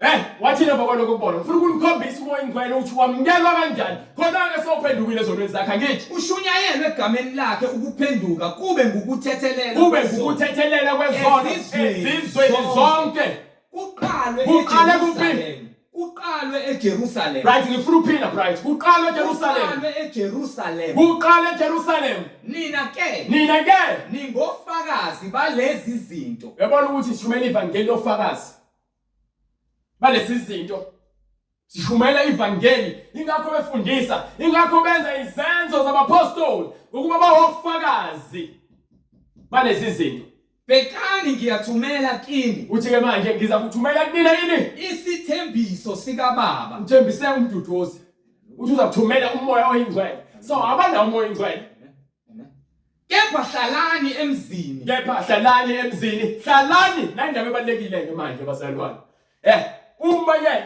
Eh, wathini emva kwalokho kubona? Ngifuna ukunikhombisa umoya ingcwele ukuthi wamukelwa kanjani. Khona-ke sewuphendukile ezonweni zakhe angithi. Kushunyayelwe egameni lakhe ukuphenduka kube ngukuthethelela Kube ngukuthethelela kwezono ezizweni zonke. Kuqalwe Kuqale kuphi? eJerusalem. Kuqalwe eJerusalem. Right, ngifuna uphila bright. Kuqalwe eJerusalem. Kuqalwe eJerusalem. Kuqale eJerusalem. Nina ke Nina ke ningofakazi balezi zinto. uyabona ukuthi sishumela ivangeli lofakazi balezi zinto. Sishumela ivangeli, ingakho befundisa, ingakho benza izenzo zabapostoli ngokuba bawofakazi balezi zinto. Bhekani ngiyathumela kini. Uthi ke manje ngiza kuthumela kunina yini? Isithembiso sikaBaba. Uthembise umduduzi. Uthi uzakuthumela umoya oyingcwele. So abanawo umoya oyingcwele. Kepha hlalani emzini. Kepha hlalani emzini. Hlalani la indaba ebalekile ke manje bazalwane. Eh uma ke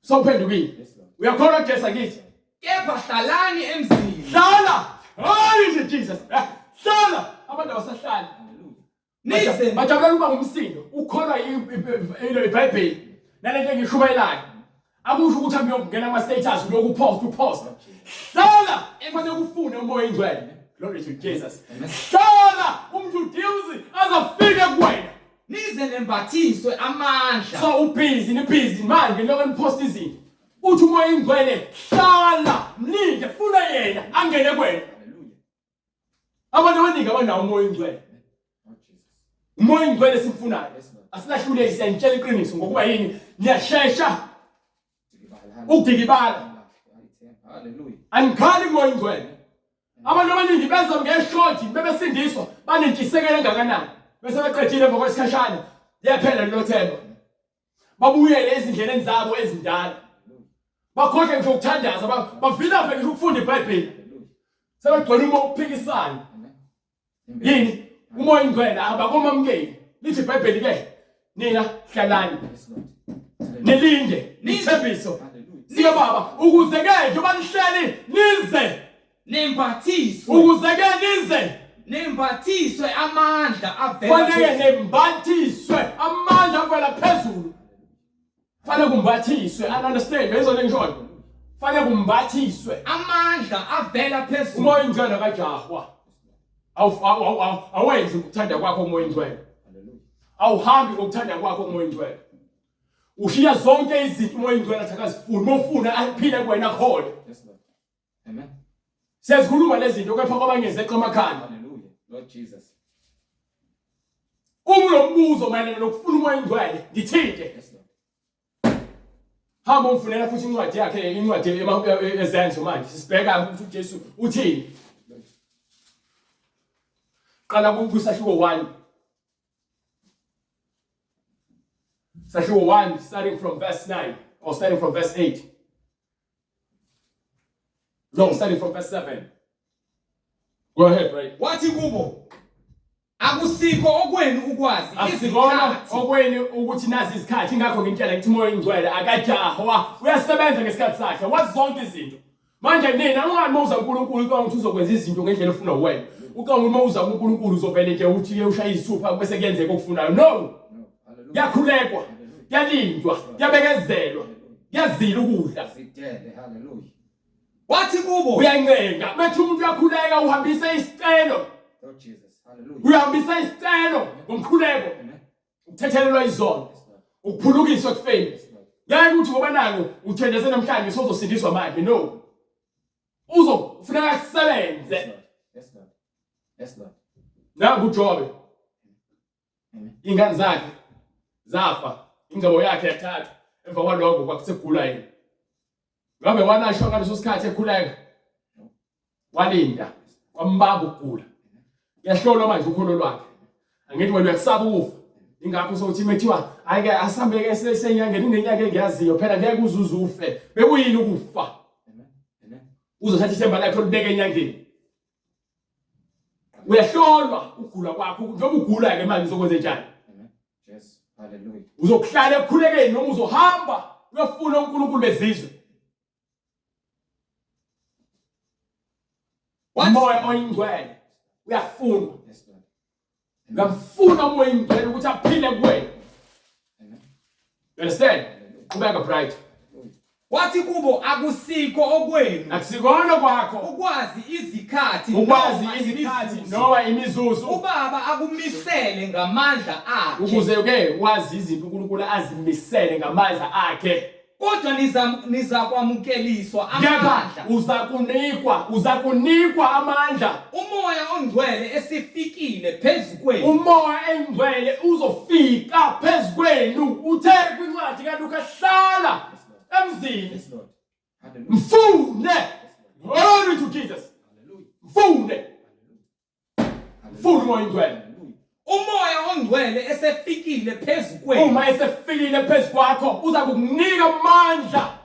sawuphendukile. Uyakholwa Jesu akithi. Kepha hlalani emzini. Hlala. Hayi Jesus. Eh, hlala. Abantu abasahlali. Nize bajabulela ukuba ngumsindo ukholwa ilo iBhayibheli nalento engishumayelayo akusho ukuthi angiyokungena kuma status lokhu post upost hlala ekufanele kufune umoya ingcwele glory to Jesus hlala umduduzi azafike kuwena nize nembathiswe amandla so ubhizi nibhizi manje lokho nipost izinto uthi umoya ingcwele hlala mlinde funa yena angene kuwena Abantu abaningi abanawo umoya oyingcwele. Umoya oyingcwele simfunayo. Asinahluleki siyanitshela iqiniso ngokuba yini niyashesha ukudikibala. Hallelujah. Anikhali umoya oyingcwele. Abantu abaningi beza ngeshodi bebesindiswa banentshisekelo engakanani bese beqedile emva kwesikhashana liyaphela lelo themba. Babuyele ezindleleni zabo ezindala. Bakhohlwe ngisho ukuthandaza, bavilaphe ngisho ukufunda iBhayibheli. Sebegcwele uma ukuphikisana. Yini? Umoya ingcwele abakomamukeli. Lithi iBhayibheli ke nina hlalani. Nilinde nithembiso. Sike baba ukuze ke njengoba nihleli nize nembathiswe ukuze ke nize nembathiswe amandla avela fanele nembathiswe amandla avela phezulu fanele kumbathiswe i understand ngizona ngishoyo fanele kumbathiswe amandla avela phezulu umoya ingcwele kajahwa awenzi ukuthanda kwakho umoya ingcwele awuhambi ngokuthanda kwakho umoya ingcwele ushiya zonke izinto umoya ingcwele athi akazifuni uma ufuna aphile kuwena khona Amen. Siyazikhuluma lezi zinto kepha kwabanye zeqa amakhanda. Hallelujah. Lord Jesus. Uma unombuzo mayelana nokufuna umoya ingcwele, ngithinte. Yes, Lord. Hamba umfunela futhi incwadi yakhe, incwadi ezenzo manje. Sibheka ukuthi uJesu uthini. Qala kwisahluko 1. Sahluko 1 starting from verse 9 or starting from verse 8. No, starting from verse 7. Go ahead, right? Wathi kubo akusikho okwenu ukwazi Asikona izikhathi okwenu ukuthi nazi izikhathi ingakho ngintshela ngithi umoya oyingcwele akajahwa uyasebenza ngesikhathi sakhe wazi zonke izinto. Manje nina ungani mawuza kuNkulunkulu ucabanga ukuthi uzokwenza izinto ngendlela ofuna wena. Ucabanga ukuthi mawuza kuNkulunkulu uzovele nje uthi ke ushaya izithupha bese kuyenzeka okufunayo. No. Kuyakhulekwa, kuyalindwa, kuyabekezelwa, kuyazila ukudla. Zidele, haleluya. Wathi kubo, Uyancenga, bethi umuntu uyakhuleka uhambisa isicelo. Oh Jesus, haleluya. Uyahambisa isicelo ngomkhuleko. Amen. Ukuthethelelwa izono, ukuphulukiswa ekufeni. Ngeke uthi ngoba nangu uthendeze namhlanje sozosindiswa manje. No. Uzofuneka kusebenze. Yes, Lord. Yes, Lord. Yes, Lord. Nangu uJobe. Amen. Ingane zakhe zafa, ingcebo yakhe yathathwa. Emva kwalokho kwakusegula yena. Ngabe walashwa ngaleso sikhathi ekhuleka. Walinda, kwambamba ukugula. Kuyahlolwa manje ukholo lwakhe. Angithi wena uyakusaba ukufa. Ingakho sokuthi methiwa hayi ke asambe ke senyangeni kunenyanga engiyaziyo phela ngeke uzuze ufe. Bekuyini ukufa? Amen. Amen. Uzothatha ithemba lakhe olibeke enyangeni. Uyahlolwa ukugula kwakho njengoba ugula ke manje uzokwenza njani? Amen. Jesu. Hallelujah. Uzokuhlala ekukhulekeni noma uzohamba uyofuna uNkulunkulu bezizwe. Umoya oyingcwele uyafunwa. Yes, Lord. Ngamfuna umoya oyingcwele ukuthi aphile kuwena. Amen. You understand? Qhubeka bright. Wathi kubo akusikho okwenu Akusikona kwakho ukwazi izikhathi ukwazi noma izikhathi imizuzu noma imizuzu ubaba akumisele ngamandla akhe ukuze ke wazi izinto uNkulunkulu azimisele ngamandla akhe. Kodwa nizakwamukeliswa Kepha amandla uzakunikwa uzakunikwa amandla. umoya ongcwele esifikile phezu kwenu. Umoya engcwele uzofika phezu kwenu. Uthe kwincwadi kaLuka hlala emzini. Yes, Lord. Hallelujah. Mfune. Glory to Jesus. Hallelujah. Mfune. Mfune umoya oyingcwele. Umoya ongcwele esefikile phezu kwenu. Uma esefikile phezu kwakho uza kukunika amandla.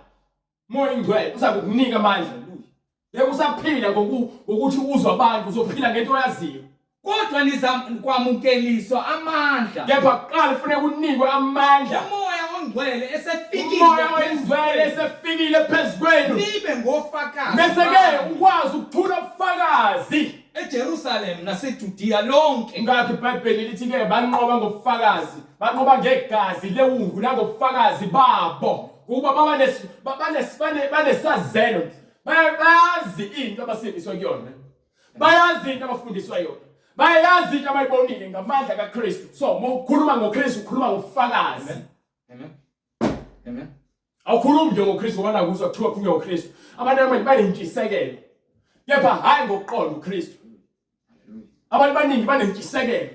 Moya oyingcwele uza kukunika amandla. Ngeke usaphila ngokuthi uzwe abantu uzophila ngento oyaziyo. Kodwa nizakwamukeliswa amandla. Kepha kuqala kufuneka unikwe amandla. Umoya ongcwele esefikile. Umoya oyingcwele esefikile phezu kwenu. Nibe ngofakazi. Bese ke ukwazi ukuthula ubufakazi. eJerusalem naseJudiya lonke. Ngakho iBhayibheli lithi ke banqoba ngobufakazi, banqoba ngegazi lewundlu nangobufakazi babo. Ukuba baba banesazelo, bayazi into abasindiswa kuyona. Bayazi into abafundiswa yona. Bayazi into abayibonile ngamandla kaKristu. So, uma ukhuluma ngoKristu ukhuluma ngobufakazi. Amen. Amen. Awukhulumi nje ngoKristu ngoba nakuzwa kuthiwa khulunywa ngoKristu. Abantu abaningi banentshisekelo. Kepha hayi ngokuqonda uKristu. Abantu abaningi banentshisekelo.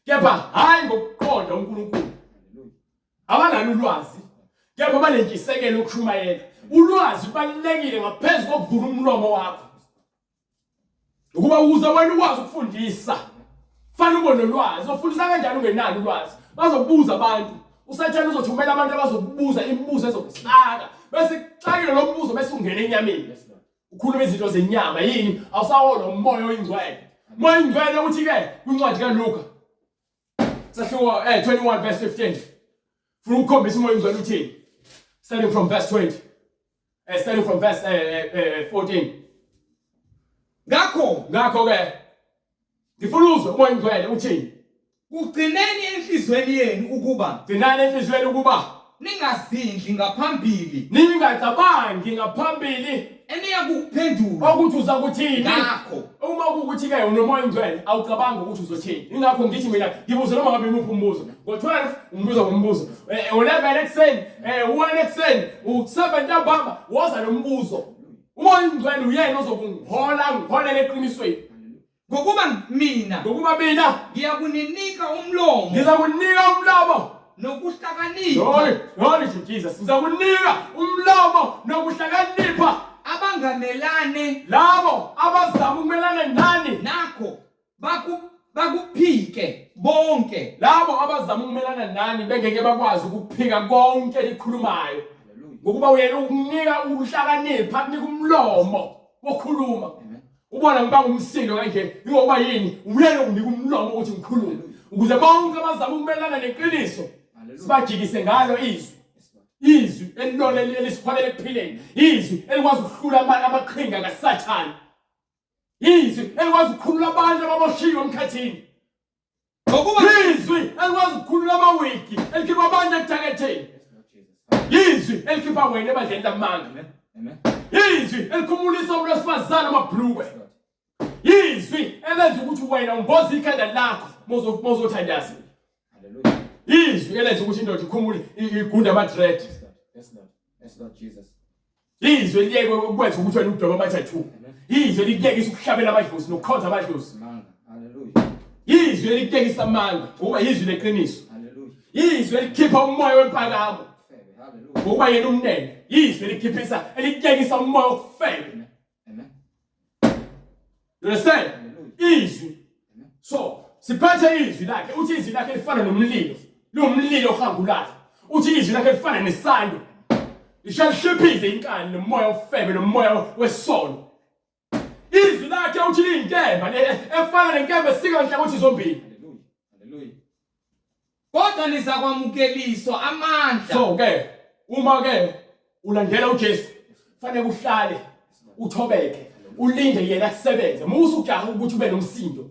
Kepha hayi ngokuqonda uNkulunkulu. Abanalo ulwazi. Kepha banentshisekelo yokushumayela. Ulwazi lubalulekile ngaphezu kokuvula umlomo wakho. Ukuba ukuze wena ukwazi ukufundisa fanele ube nolwazi. Ufundisa kanjani ungenalo ulwazi? Bazokubuza abantu. USathane uzothumela abantu abazokubuza imibuzo ezokuxaka. Bese kuxakile lo mbuzo bese ungena enyameni. Ukhuluma izinto zenyama yini? Awusaholwa umoya oyingcwele. Umoya oyingcwele uthi ke kwincwadi kaLuka sahluko 21 verse 15. Funa ukukhombisa umoya oyingcwele uthini? Starting from verse 20. Starting from verse 14. Ngakho Ngakho ke ngifuna uzwe umoya oyingcwele uthini? Kugcineni enhliziyweni yenu ukuba Gcinani enhliziyweni ukuba ningazindli ngaphambili ningacabangi ngaphambili eniyakukuphendula ukuthi uza kuthini. ngakho. Uma kuwukuthi ke unomoya oyingcwele awucabangi ukuthi uzothini. Ingakho ngithi mina ngibuze noma ngabe imuphi umbuzo. Ngo-12 umbuzo ngombuzo. U-11 ekuseni, u-1 ekuseni, u-7 ntambama woza nombuzo. Umoya oyingcwele uyena ozokungihola ngiholele eqinisweni. Ngokuba mina Ngokuba mina ngiyakuninika umlomo ngizakunika umlomo nokuhlakanipha Glory, glory to Jesus. Ngizakunika umlomo nokuhlakanipha abangamelane labo abazama ukumelana nani. nakho bakuphike bonke. Labo abazama ukumelana nani bengeke bakwazi ukuphika konke likhulumayo. Ngokuba uyena ukunika ukuhlakanipha, akunika umlomo wokhuluma. Ubona ngibanga umsindo kanje ingoba yini? Uyena unginika umlomo ukuthi ngikhulume. Ukuze bonke abazama ukumelana neqiniso sibajikise ngalo izwi. Izwi elilona elisiholela ekuphileni, izwi elikwazi ukuhlula amaqhinga kaSathane, izwi elikwazi ukukhulula abantu ababoshiwe emkhathini. Ngokuba izwi elikwazi ukukhulula amawigi elikhipha abantu ekuthaketheni. Izwi elikhipha wena ebandleni lamanga. Izwi elikhumulisa umuntu wesifazane amabhlukwe. Izwi elenza ukuthi wena umboze ikhanda lakho mozothandaza. Izwi elenza ukuthi indoda ikhumule igunde ama-dread. Yes, Lord Jesus. Izwi eliyeke ukwenza ukuthi wena udwebe ama-tattoo. Izwi elikuyekisa ukuhlabela amadlozi nokukhonza amadlozi. Hallelujah. Izwi elikuyekisa amanga ngokuba yizwi leqiniso. Hallelujah. Izwi elikhipha umoya wempakamo Hallelujah. ngokuba yena umnene. Izwi elikhiphisa elikuyekisa umoya wokufebe. Amen. You understand? Izwi. So, siphethe izwi lakhe. Uthi izwi lakhe lifana nomlilo. Liwumlilo ohangulayo. Uthi izwi lakhe lifana nesando. Lishalishiphize inkani nomoya ofebe nomoya wesono. Izwi lakhe uthi liyinkemba efana nenkemba esika nhlangothi zombili. Hallelujah. Kodwa nizakwamukeliswa amandla. So ke uma ke ulandela uJesu fanele uhlale uthobeke ulinde yena kusebenze. Musa ujaha ukuthi ube nomsindo.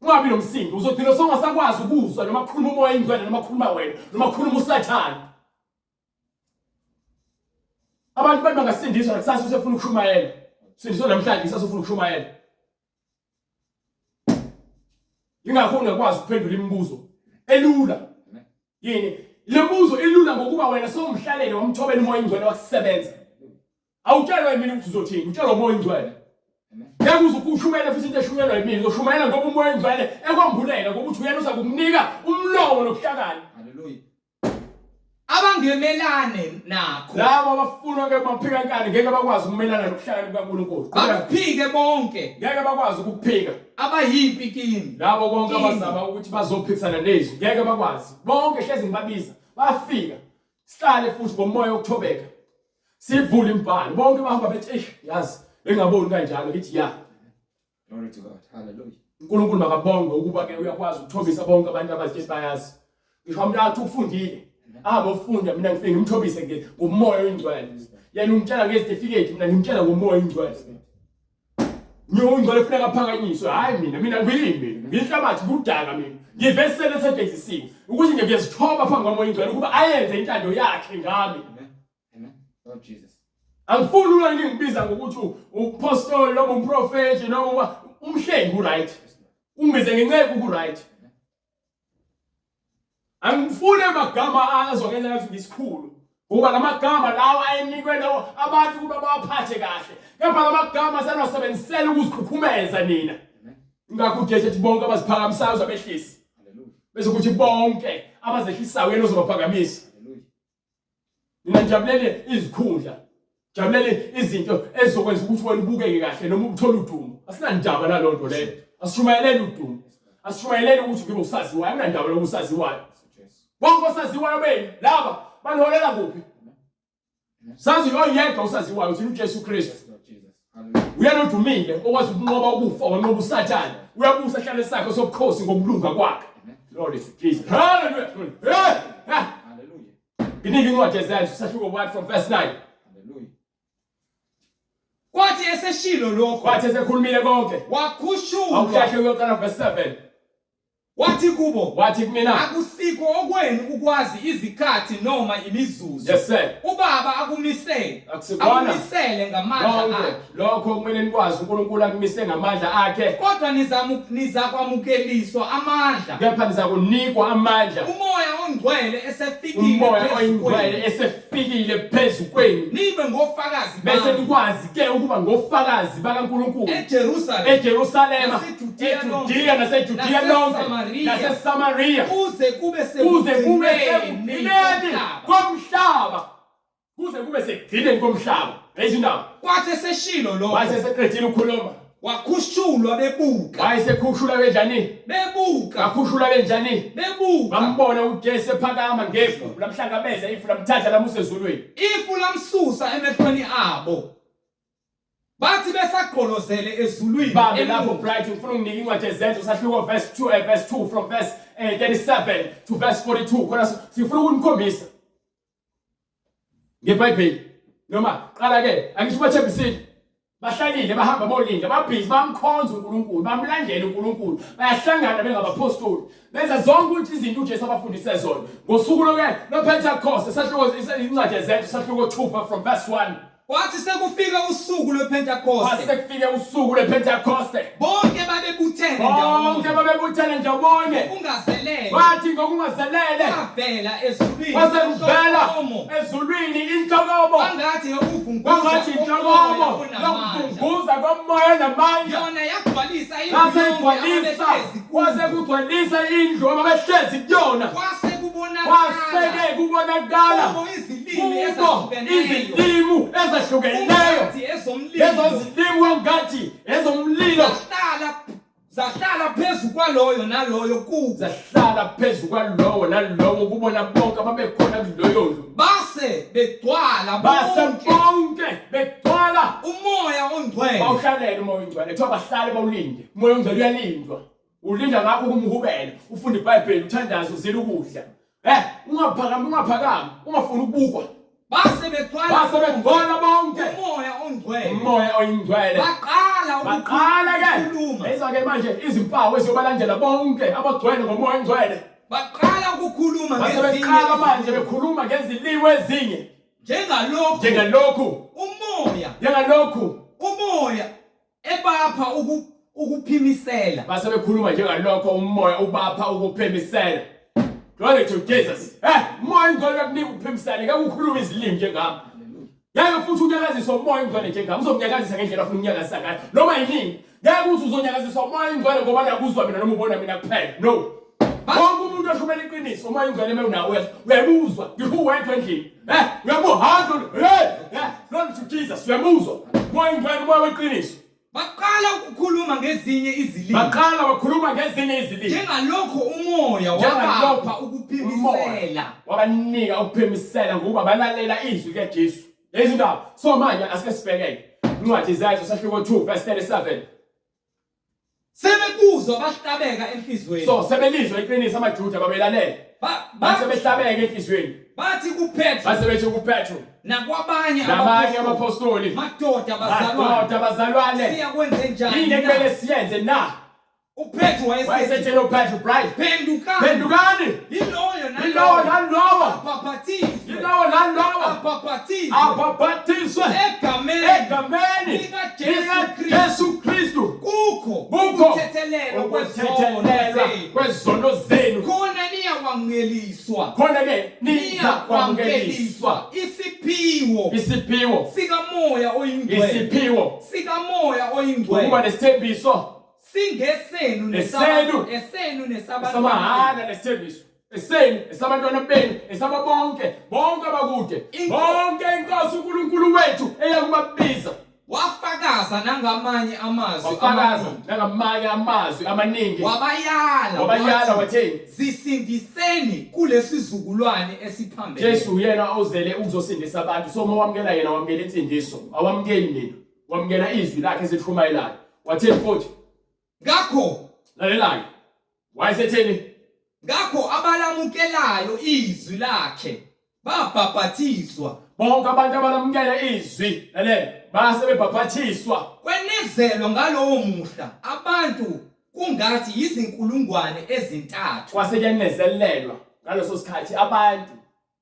Ungabi nomsindo uzogcina songasakwazi ukuzwa noma khuluma umoya ingcwele noma khuluma wena noma khuluma uSathane. Abantu bathi bangasindiswa kusasa usefuna ukushumayela. Sindiswa namhlanje kusasa ufuna ukushumayela. Ingakho ungakwazi ukuphendula imibuzo elula. Yini? Le mbuzo ilula ngokuba wena sowumhlalele wamthobela umoya ingcwele wakusebenza. Awutshelwa yimina ukuthi uzothini, utshelwa umoya ingcwele. Ngeke uze ukushumayela futhi into eshunyelwa yimina, uzoshumayela ngoba umoya ingcwele ekwambulela ngoba uthi uyena uza kukunika umlomo nokuhlakani. Hallelujah. Abangemelane nakho. Labo abafuna ke baphika inkani ngeke bakwazi ukumelana nokuhlakani kukaNkulunkulu. Bakuphike bonke. Ngeke bakwazi ukukuphika. Abayimpi kini. Labo bonke abazama ukuthi bazophikisana nezwi ngeke bakwazi. Bonke hlezi ngibabiza bafika. Sihlale futhi ngomoya wokuthobeka. Sivule imibhalo. Bonke bahamba bethi eish yazi bengaboni kanjalo ngithi ya. Glory to God. Hallelujah. uNkulunkulu makabongwe ukuba ke uyakwazi ukuthobisa bonke abantu abazitshela bayazi. Ngisho umuntu athi ufundile. Ahambe ufunda mina ngifike ngimthobise nge ngomoya oyingcwele. Yena ungitshela ngezitifiketi mina ngimtshela ngomoya oyingcwele. Ngiyo ungcwele funeka aphakanyiswe hayi mina mina ngiyini mina nginhlabathi kudaka mina ngivesele esetshenzisiwe ukuthi nje ngiyazithoba phambi kwamoya oyingcwele ukuba ayenze intando yakhe ngami. Amen. Lord Jesus. Angifuni ulwa ningibiza ngokuthi upostoli noma umprofeti noma umhlengi uright. Ungibize ngenceku ku right. Angifuni amagama azongenza ngathi ngisikhulu. Ngoba lamagama lawa ayenikwe lawo abantu ukuba bawaphathe kahle. Kepha lamagama sanwasebenzisela ukuzikhukhumeza nina. Ingakho uJesu ethi bonke abaziphakamisayo uzabehlisa. Bese kuthi bonke abazehlisayo yena uzobaphakamisa. Nina nijabulele izikhundla. Jabulele izinto ezizokwenza ukuthi wena ubukeke kahle noma uthole udumo. Asinandaba naloo nto leyo. Asishumayeleli udumo. Asishumayeleli ukuthi ngibe usaziwayo. Akunandaba lokuba usaziwayo. Bonke osaziwayo benu laba baniholela kuphi? Sazi oyedwa usaziwayo uthini uJesu Kristu. Uyena odumile okwazi ukunqoba ukufa wanqoba uSathane. Uyabusa hlale sakhe sobukhosi ngokulunga kwakhe. Glory to Jesus. Hallelujah. Hallelujah. Nginika incwadi yeZenzo sahluko 1 from verse 9. Hallelujah. Kwathi eseshilo lokho, Kwathi esekhulumile konke, wakhushulwa awuhlahle uyoqala verse 7. Wathi kubo, Wathi kumina, Akusikho okwenu ukwazi izikhathi noma imizuzu Yes sir. uBaba akumisele Akusikona. akumisele ngamandla Konke akhe. lokho kumele nikwazi uNkulunkulu akumise ngamandla akhe. Kodwa nizamu- nizakwamukeliswa amandla Kepha nizakunikwa amandla uMoya oNgcwele esefikile umoya phezu oyingcwele kwenu. esefikile phezu kwenu. Nibe ngofakazi Bese bami nikwazi ke ukuba ngofakazi bakaNkulunkulu eJerusalema eJerusalema, NaseJudiya lonke, eJudiya naseJudiya lonke, naseSamariya, naseSamariya, kuze kube kuze kube sekugcineni sekugcineni komhlaba. komhlaba, kuze kube sekugcineni komhlaba. Lezi ndaba Kwathi eseshilo lokho wathi eseqedile ukukhuluma, wakhushulwa bebuka wayesekhushulwa benjani? bebuka Wakhushulwa benjani? bebuka Bambona uJesu ephakama ngefu, lamhlangabeza ifu lamthatha lamusa ezulwini. Ifu lamsusa emehlweni abo. Bathi besagqolozele ezulwini Bambe lapho emuva. Bright ngifuna unginike incwadi yezenzo sahluko verse 2 verse 2 from verse 37 to verse 42 khona sifuna ukunikhombisa. NgeBhayibheli noma qala ke angisho bathembisile bahlalile bahamba bolinda babhizi bamkhonza uNkulunkulu bamlandela uNkulunkulu bayahlangana bengabaphostoli benza zonke ukuthi izinto uJesu abafundise zona ngosuku loke lwePentecost isahluko incwadi yezenzo isahluko 2 from verse 1 Kwathi sekufika usuku lwePhentekoste, Kwase kufike usuku lwePhentekoste, bonke babebuthene bonke ndawonye babebuthene ndawonye, ngokungazelele kwathi ngokungazelele kwavela ezulwini kwase kuvela inhlokomo ezulwini inhlokomo, kwangathi yokuvunguza kwangathi komoya inhlokomo onamandla. yokuvunguza komoya namandla Yona yagcwalisa indlu kwase yonke igcwalisa ababehlezi kuyo. kwase kugcwalisa indlu ababehlezi kuyona Kwase kubonakala kwase-ke kubonakala kubo izilimi kubo ezahlukeneyo izilimu ezahlukeneyo kungathi ezomlilo lezo zilimu kwangathi ezomlilo zahlala zahlala phezu kwaloyo naloyo kubo zahlala phezu kwalowo nalowo kubona bonke ababekhona kuleyo ndlu base begcwala base bonke bonke begcwala umoya ongcwele bawuhlalele umoya ongcwele kuthiwa bahlale bawulinde umoya ongcwele uyalindwa ulinda ngakho ukumhubela ufunda ibhayibheli uthandaze uzile ukudla eh ungaphakami ungaphakami ungafuni ukubukwa base begcwala base begcwala bonke umoya ongcwele umoya oyingcwele baqala baqala ke ukukhuluma leza ke manje izimpawu eziyobalandela bonke abagcwele ngomoya ongcwele baqala ukukhuluma base ngezinye beqala manje izilimi. bekhuluma ngezilimi ezinye njengalokhu njengalokhu umoya njengalokhu umoya ebapha ukuphimisela base bekhuluma njengalokho umoya ubapha ukuphimisela glory to Jesus eh umoya ongcwele uyakunika ukuphimisela ngeke ukhulume izilimi njengami ngeke futhi unyakaziswe umoya ongcwele njengami uzomnyakazisa ngendlela ofuna ukunyakazisa ngayo noma yinini ngeke uze uzonyakaziswa umoya ongcwele ngoba nakuzwa mina noma ubona mina kuphela no wonke umuntu oshumela iqiniso umoya ongcwele mewunawo uyamuzwa ngisho uwedwa endlini eh uyamuhamba hey eh glory to Jesus uyamuzwa umoya ongcwele umoya weqiniso baqala ukukhuluma ngezinye izilimi baqala bakhuluma ngezinye izilimi njengalokho umoya Njengalokho wabapha ukuphimisela wabanika ukuphimisela ngokuba balalela izwi likaJesu lezi ndaba so manje asike sibhekeke incwadi Izenzo sahluko 2 verse 37 sebekuzwa bahlabeka enhliziyweni so sebelizwa iqiniso amaJuda babelalela base behlabeka enhliziyweni bathi kuPetru base bethi kuPetru nakwabanye nabanye abaphostoli madoda bazalwane madoda bazalwane siyakwenze njani yini na? ekumele siyenze na uPetru wayesethi wayesetshela uPetru bright phendukani phendukani yiloyo yilowo nalowo abhaphathizwe yilowo nalowo abhaphathizwe abhabhathiswe egameni egameni likaJesu Kristu likaJesu Kristu kukho kukho ukuthethelelwa kwezono ukuthethelelwa zenu kwezono zenu khona niyakwamukeliswa khona ke nizakwamukeliswa niyakwamukeliswa isiphiwo isiphiwo sikamoya oyingcwele isiphiwo sikamoya ukuba oyingcwele nesithembiso singesenu Esenu. esenu nesabantwana samahhala nesithembiso esenu esabantwana benu esaba bonke bonke abakude bonke inkosi uNkulunkulu wethu eyakubabiza wafakaza nangamanye amazwi wafakaza amaningi. nangamanye amazwi amaningi wabayala wabayala wathi, wathini zisindiseni kulesizukulwane esiphambene Jesu uyena ozele ukuzosindisa abantu so uma wamukela yena wamukela insindiso awamukeli mina wamukela izwi lakhe esithumayelayo wathini futhi ngakho lalelayo wayesetheni ngakho abalamukelayo izwi lakhe babhabhathizwa bonke abantu abalamukela izwi lalela base bebhabhathiswa kwenezelwa ngalowo muhla abantu kungathi yizinkulungwane ezintathu kwase kuyanezelelwa ngaleso sikhathi abantu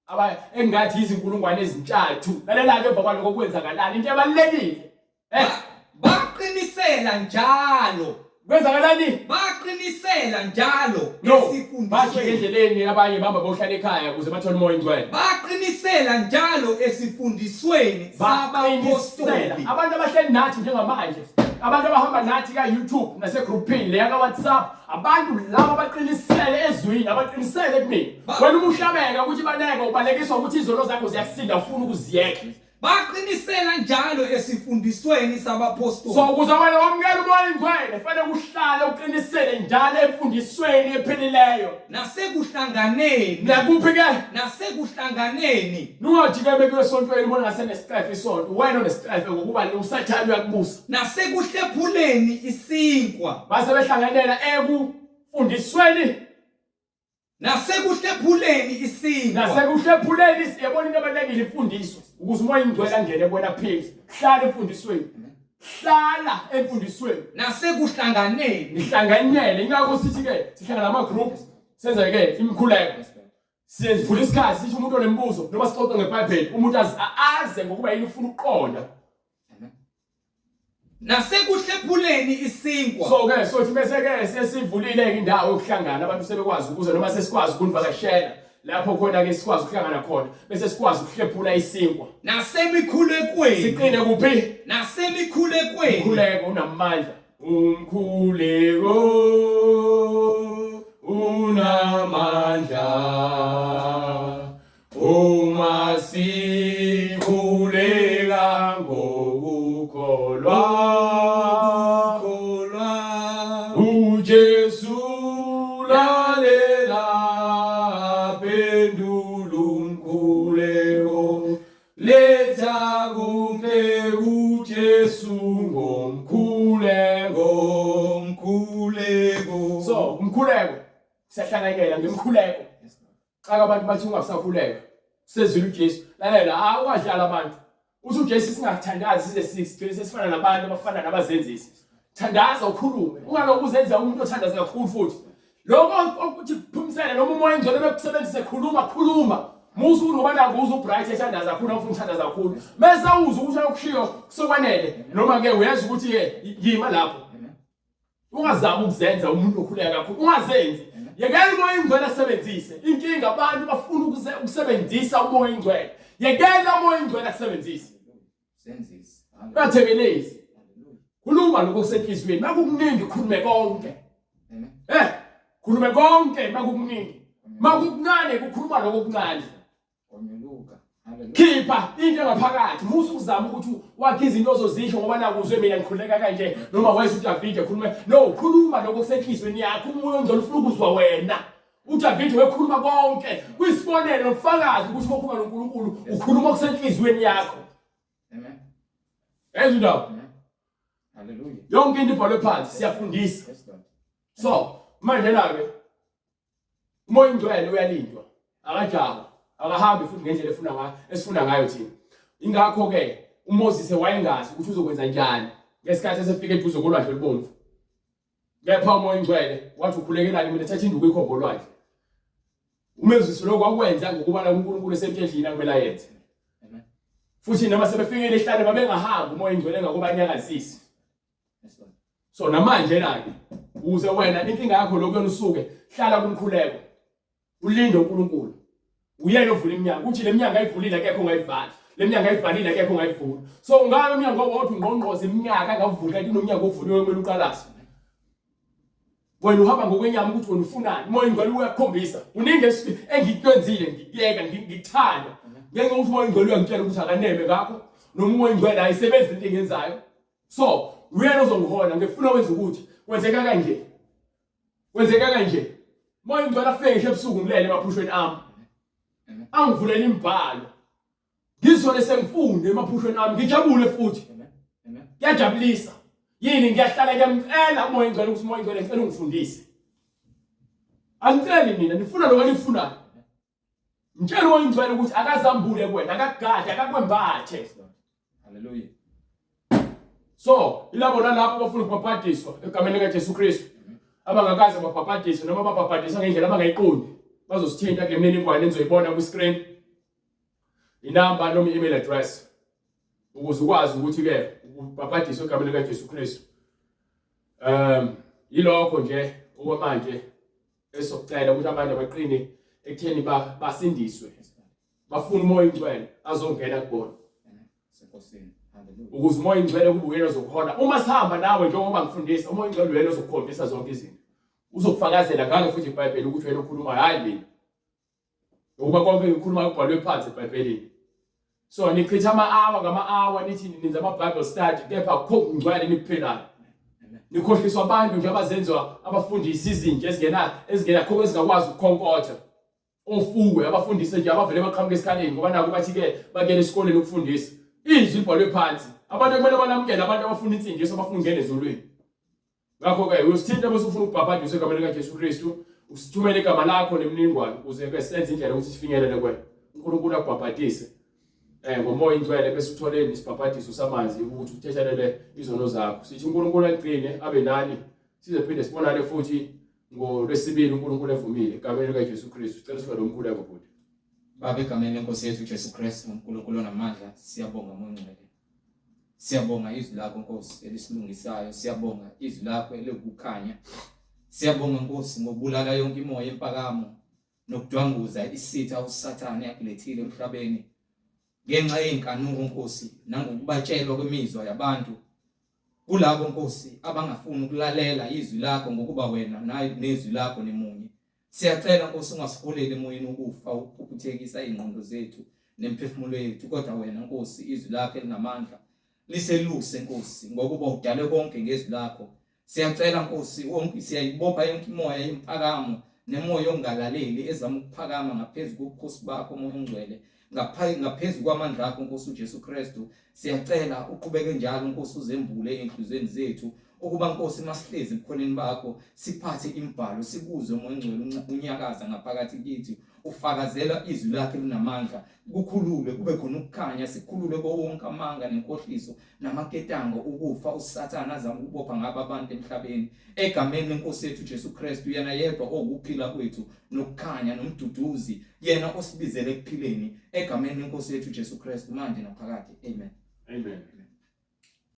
aba engathi izinkulungwane ezintathu lalela-ke emva kwalokho kwenzakalani into ebalulekile eh Baqinisela njalo kwenzakalani baqinisela njalo no bajike esifundisweni endleleni abanye bahamba bohlala ekhaya ukuze bathole umoya oyingcwele baqinisela njalo esifundisweni baqinisela sabapostoli abantu abahleli nathi njengamanje abantu abahamba nathi ka-youtube nasegruphini leya ka-whatsapp abantu laba abaqinisele ezwini abaqinisele kumina wena uma uhlabeka ukuthi baleka ubalekiswa ukuthi izono zakho ziyakusinda ufuna ukuziyeka baqinisela njalo esifundisweni sabapostoli so ukuze wena wamukele umoya oyingcwele fanele uhlale uqinisele njalo emfundisweni ephilileyo nasekuhlanganeni nakuphi ke nasekuhlanganeni nungajike bekiwe esontweni ubona ngasenesicefe isonto wena onesicefe ngokuba usathane uyakubusa nasekuhlephuleni isinkwa base behlanganela ekufundisweni Nasekuhlephuleni isinkwa. Nasekuhlephuleni yabona into ebalulekile imfundiso ukuze umoya ingcwele angene kuwena phezulu. Hlala emfundisweni. Hlala emfundisweni. Nasekuhlanganeni. Nihlanganyele ingakho sithi ke sihlangana ama group senza ke imikhuleko. Siyevula isikhathi sithi umuntu onembuzo noma sixoxe ngeBhayibheli umuntu aze ngokuba yini ufuna ukuqonda. Nasekuhlephuleni isinkwa. So ke sothi bese ke sesivulile ke indawo yokuhlangana abantu sebekwazi ukuza noma sesikwazi ukunivakashela lapho khona ke sikwazi ukuhlangana khona bese sikwazi ukuhlephula isinkwa. Nasemikhulekweni. Siqine kuphi? Nasemikhulekweni. Umkhuleko unamandla. Umkhuleko unamandla. Uma sikhuleka ngokukholwa Kholwa. uJesu lalela phendula umkhuleko letha konke kuJesu ngomkhuleko. Ngomkhuleko. So umkhuleko siyahlanganyela ngemkhuleko. Xaka abantu bathi ungasakhuleka. Sezwile uJesu. Lalela, ah ungadlala abantu. Uthi uJesu singathandazi size sigcine sesifana nabantu abafana nabazenzisi. Thandaza ukhulume. Ungalokhu uzenza umuntu othandaza kakhulu futhi. Lokho okuthi kuphumisele noma umoya ingcwele bekusebenzise khuluma khuluma. Musa ukuthi ngoba naku uze ubright ethandaza kakhulu awufuna ukuthandaza kakhulu. Mese uze ukuthi ayokushiyo sokwanele noma ke uyazi ukuthi ke yima lapho. Ungazami ukuzenza umuntu okhuleka kakhulu, ungazenzi. Yekela umoya ingcwele asebenzise. Inkinga abantu bafuna ukusebenzisa umoya ingcwele. Yekela umoya ingcwele asebenzise. Senzise. Ungathekelezi. Khuluma lokho okusenhliziyweni. Makukuningi khulume konke. Eh, khulume konke makukuningi. Makukuncane kukhuluma lokho okuncane. Khipha into engaphakathi musa ukuzama ukuthi wakhe izinto ozozisho ngoba nakuzwe mina ngikhuleka kanje noma wayese uDavide khuluma no khuluma lokho kusenhlizweni yakho umoya ongcwele ufuna ukuzwa wena uDavide wekhuluma konke kuyisibonelo nobufakazi ukuthi uma ukhuluma noNkulunkulu ukhuluma okusenhlizweni yakho Amen. Ezwe indaba Hallelujah. Yonke into ibhalwe phansi siyafundisa so manje la ke Umoya ingcwele uyalindwa, akajahwa, akahambi futhi ngendlela efuna ngayo esifuna ngayo thina. Ingakho ke uMoses wayengazi ukuthi uzokwenza njani ngesikhathi esefika eduze kolwandle olubomvu. Kepha umoya ingcwele wathi ukhulekelani mina thatha induku ikhombo olwandle. UMoses lokho wakwenza ngokubana uNkulunkulu esemtshedlini akumele ayenze. Futhi noma sebefikile ehlane babengahambi umoya ingcwele ngakubanyakazisi. So namanje la ke uze wena inkinga yakho lokho yona usuke hlala kumkhuleko ulinde uNkulunkulu uyena ovula iminyango uthi le minyango ayivulile akekho ongayivala le minyango ayivalile akekho ongayivula so ungabe umnyango owodwa ungqongqoze iminyaka angavuli kanti unomnyango ovuliwe kumele uqalaze wena uhamba ngokwenyama ukuthi wena ufunani umoya ingcwele uyakukhombisa kuningi engikwenzile ngikuyeka ngikuthanda ngenxa yokuthi umoya ingcwele uyangitshela ukuthi akaneme ngakho noma umoya ingcwele ayisebenzi into engiyenzayo So, uyena ozongihola ngifuna wenza ukuthi kwenzeka kanje. Kwenzeka kanje. Moya ingcwele afike ngisho ebusuku ngilele emaphushweni ami. Angivulele imibhalo. Ngizole sengifunde emaphushweni ami ngijabule futhi. Kuyajabulisa. Yini ngiyahlala ngiyamcela umoya ingcwele ukuthi umoya ingcwele ngicela ungifundise. Angiceli mina nifuna lokho enifunayo. Mtshela oyingcwele ukuthi akazambule kuwena, akakugade, akakwembathe. Hallelujah. So, ilabo nalabo abafuna ukubhabhadiswa egameni likaJesu Kristu, abangakaze babhabhadiswe noma babhabhadiswa ngendlela abangayiqondi, bazosithinta kule mininingwane enizoyibona kwi-screen. Inamba noma i-email address ukuze ukwazi ukuthi ke ubhabhadiswe egameni likaJesu Kristu. Yilokho nje okwamanje Esokucela ukuthi abantu abaqine ekutheni basindiswe. Bafuna umoya ingcwele azongena kubona. Ukuze umoya ingcwele kube uyena ozokuhola. Uma sihamba nawe njengoba ngifundisa, umoya ingcwele uyena ozokukhombisa zonke izinto. Uzokufakazela ngalo futhi iBhayibheli ukuthi wena ukhuluma hayi mina. Ngokuba konke ngikhuluma kubhalwe phansi eBhayibhelini. So nichitha ama-hour ngama-hour nithi nenza ama-Bible study kepha akukho kungcwele nikuphilayo. Nikhohliswa abantu nje abazenziwa abafundisi izinja ezingena ezingena ezingakwazi ukukhonkotha. Ofuwe abafundise nje abavele baqhamuka esikhaleni ngoba naku bathi ke bakuyela esikoleni ukufundisa. Izwi libhalwe phansi. Abantu ekumele balamukele abantu abafuna insindiso abafuna ukungena ezulwini. Ngakho-ke uyosithinta bese ufuna ukubhabhadiswa egameni likaJesu Kristu. Usithumele igama lakho nemininingwane ukuze ke senze indlela ukuthi sifinyelele kuwena. uNkulunkulu akubhabhadise eh ngomoya ingcwele bese utholeni isibhabhadiso samanzi ukuthi uthethelele izono zakho. Sithi uNkulunkulu agcine abe nani size phinde sibonane futhi ngolwesibili uNkulunkulu evumile egameni likaJesu Kristu. Sicela sibe nomkhuleko bhuti. Baba egameni lenkosi yethu uJesu Kristu uNkulunkulu onamandla siyabonga mongcwele. Siyabonga izwi lakho Nkosi elisilungisayo, siyabonga izwi lakho elikukhanya. Siyabonga Nkosi ngokubulala yonke imoya empakamo nokudwanguza isitha uSathane akulethile emhlabeni ngenxa yezinkanuko Nkosi nangokubatshelwa kwemizwa yabantu kulabo Nkosi abangafuni ukulalela izwi lakho ngokuba wena nezwi lakho nimunye. Siyacela Nkosi ungasiholeli emoyeni wokufa ukuphuphuthekisa izingqondo zethu nemiphefumulo yethu kodwa wena Nkosi izwi lakho elinamandla liseluse Nkosi ngokuba udale konke ngezwi lakho. Siyacela Nkosi wonke siyayibopha yonke imoya yempakamo nemoya ongalaleli ezama ukuphakama ngaphezu kobukhosi bakho moya ongcwele ngaphezu kwamandla akho Nkosi uJesu Kristu siyacela uqhubeke njalo Nkosi uzembule enhlizweni zethu ukuba Nkosi masihlezi ebukhoneni bakho siphathe imibhalo sikuzwe umoya ongcwele unyakaza ngaphakathi kithi ufakazela izwi lakhe linamandla kukhululwe kube khona ukukhanya sikhululwe kowonke amanga nenkohliso namaketango ukufa uSathane azama ukubopha ngabo abantu emhlabeni egameni lenkosi yethu Jesu Kristu yena yedwa owukuphila kwethu nokukhanya nomduduzi yena osibizele ekuphileni egameni lenkosi yethu Jesu Kristu manje naphakade amen amen.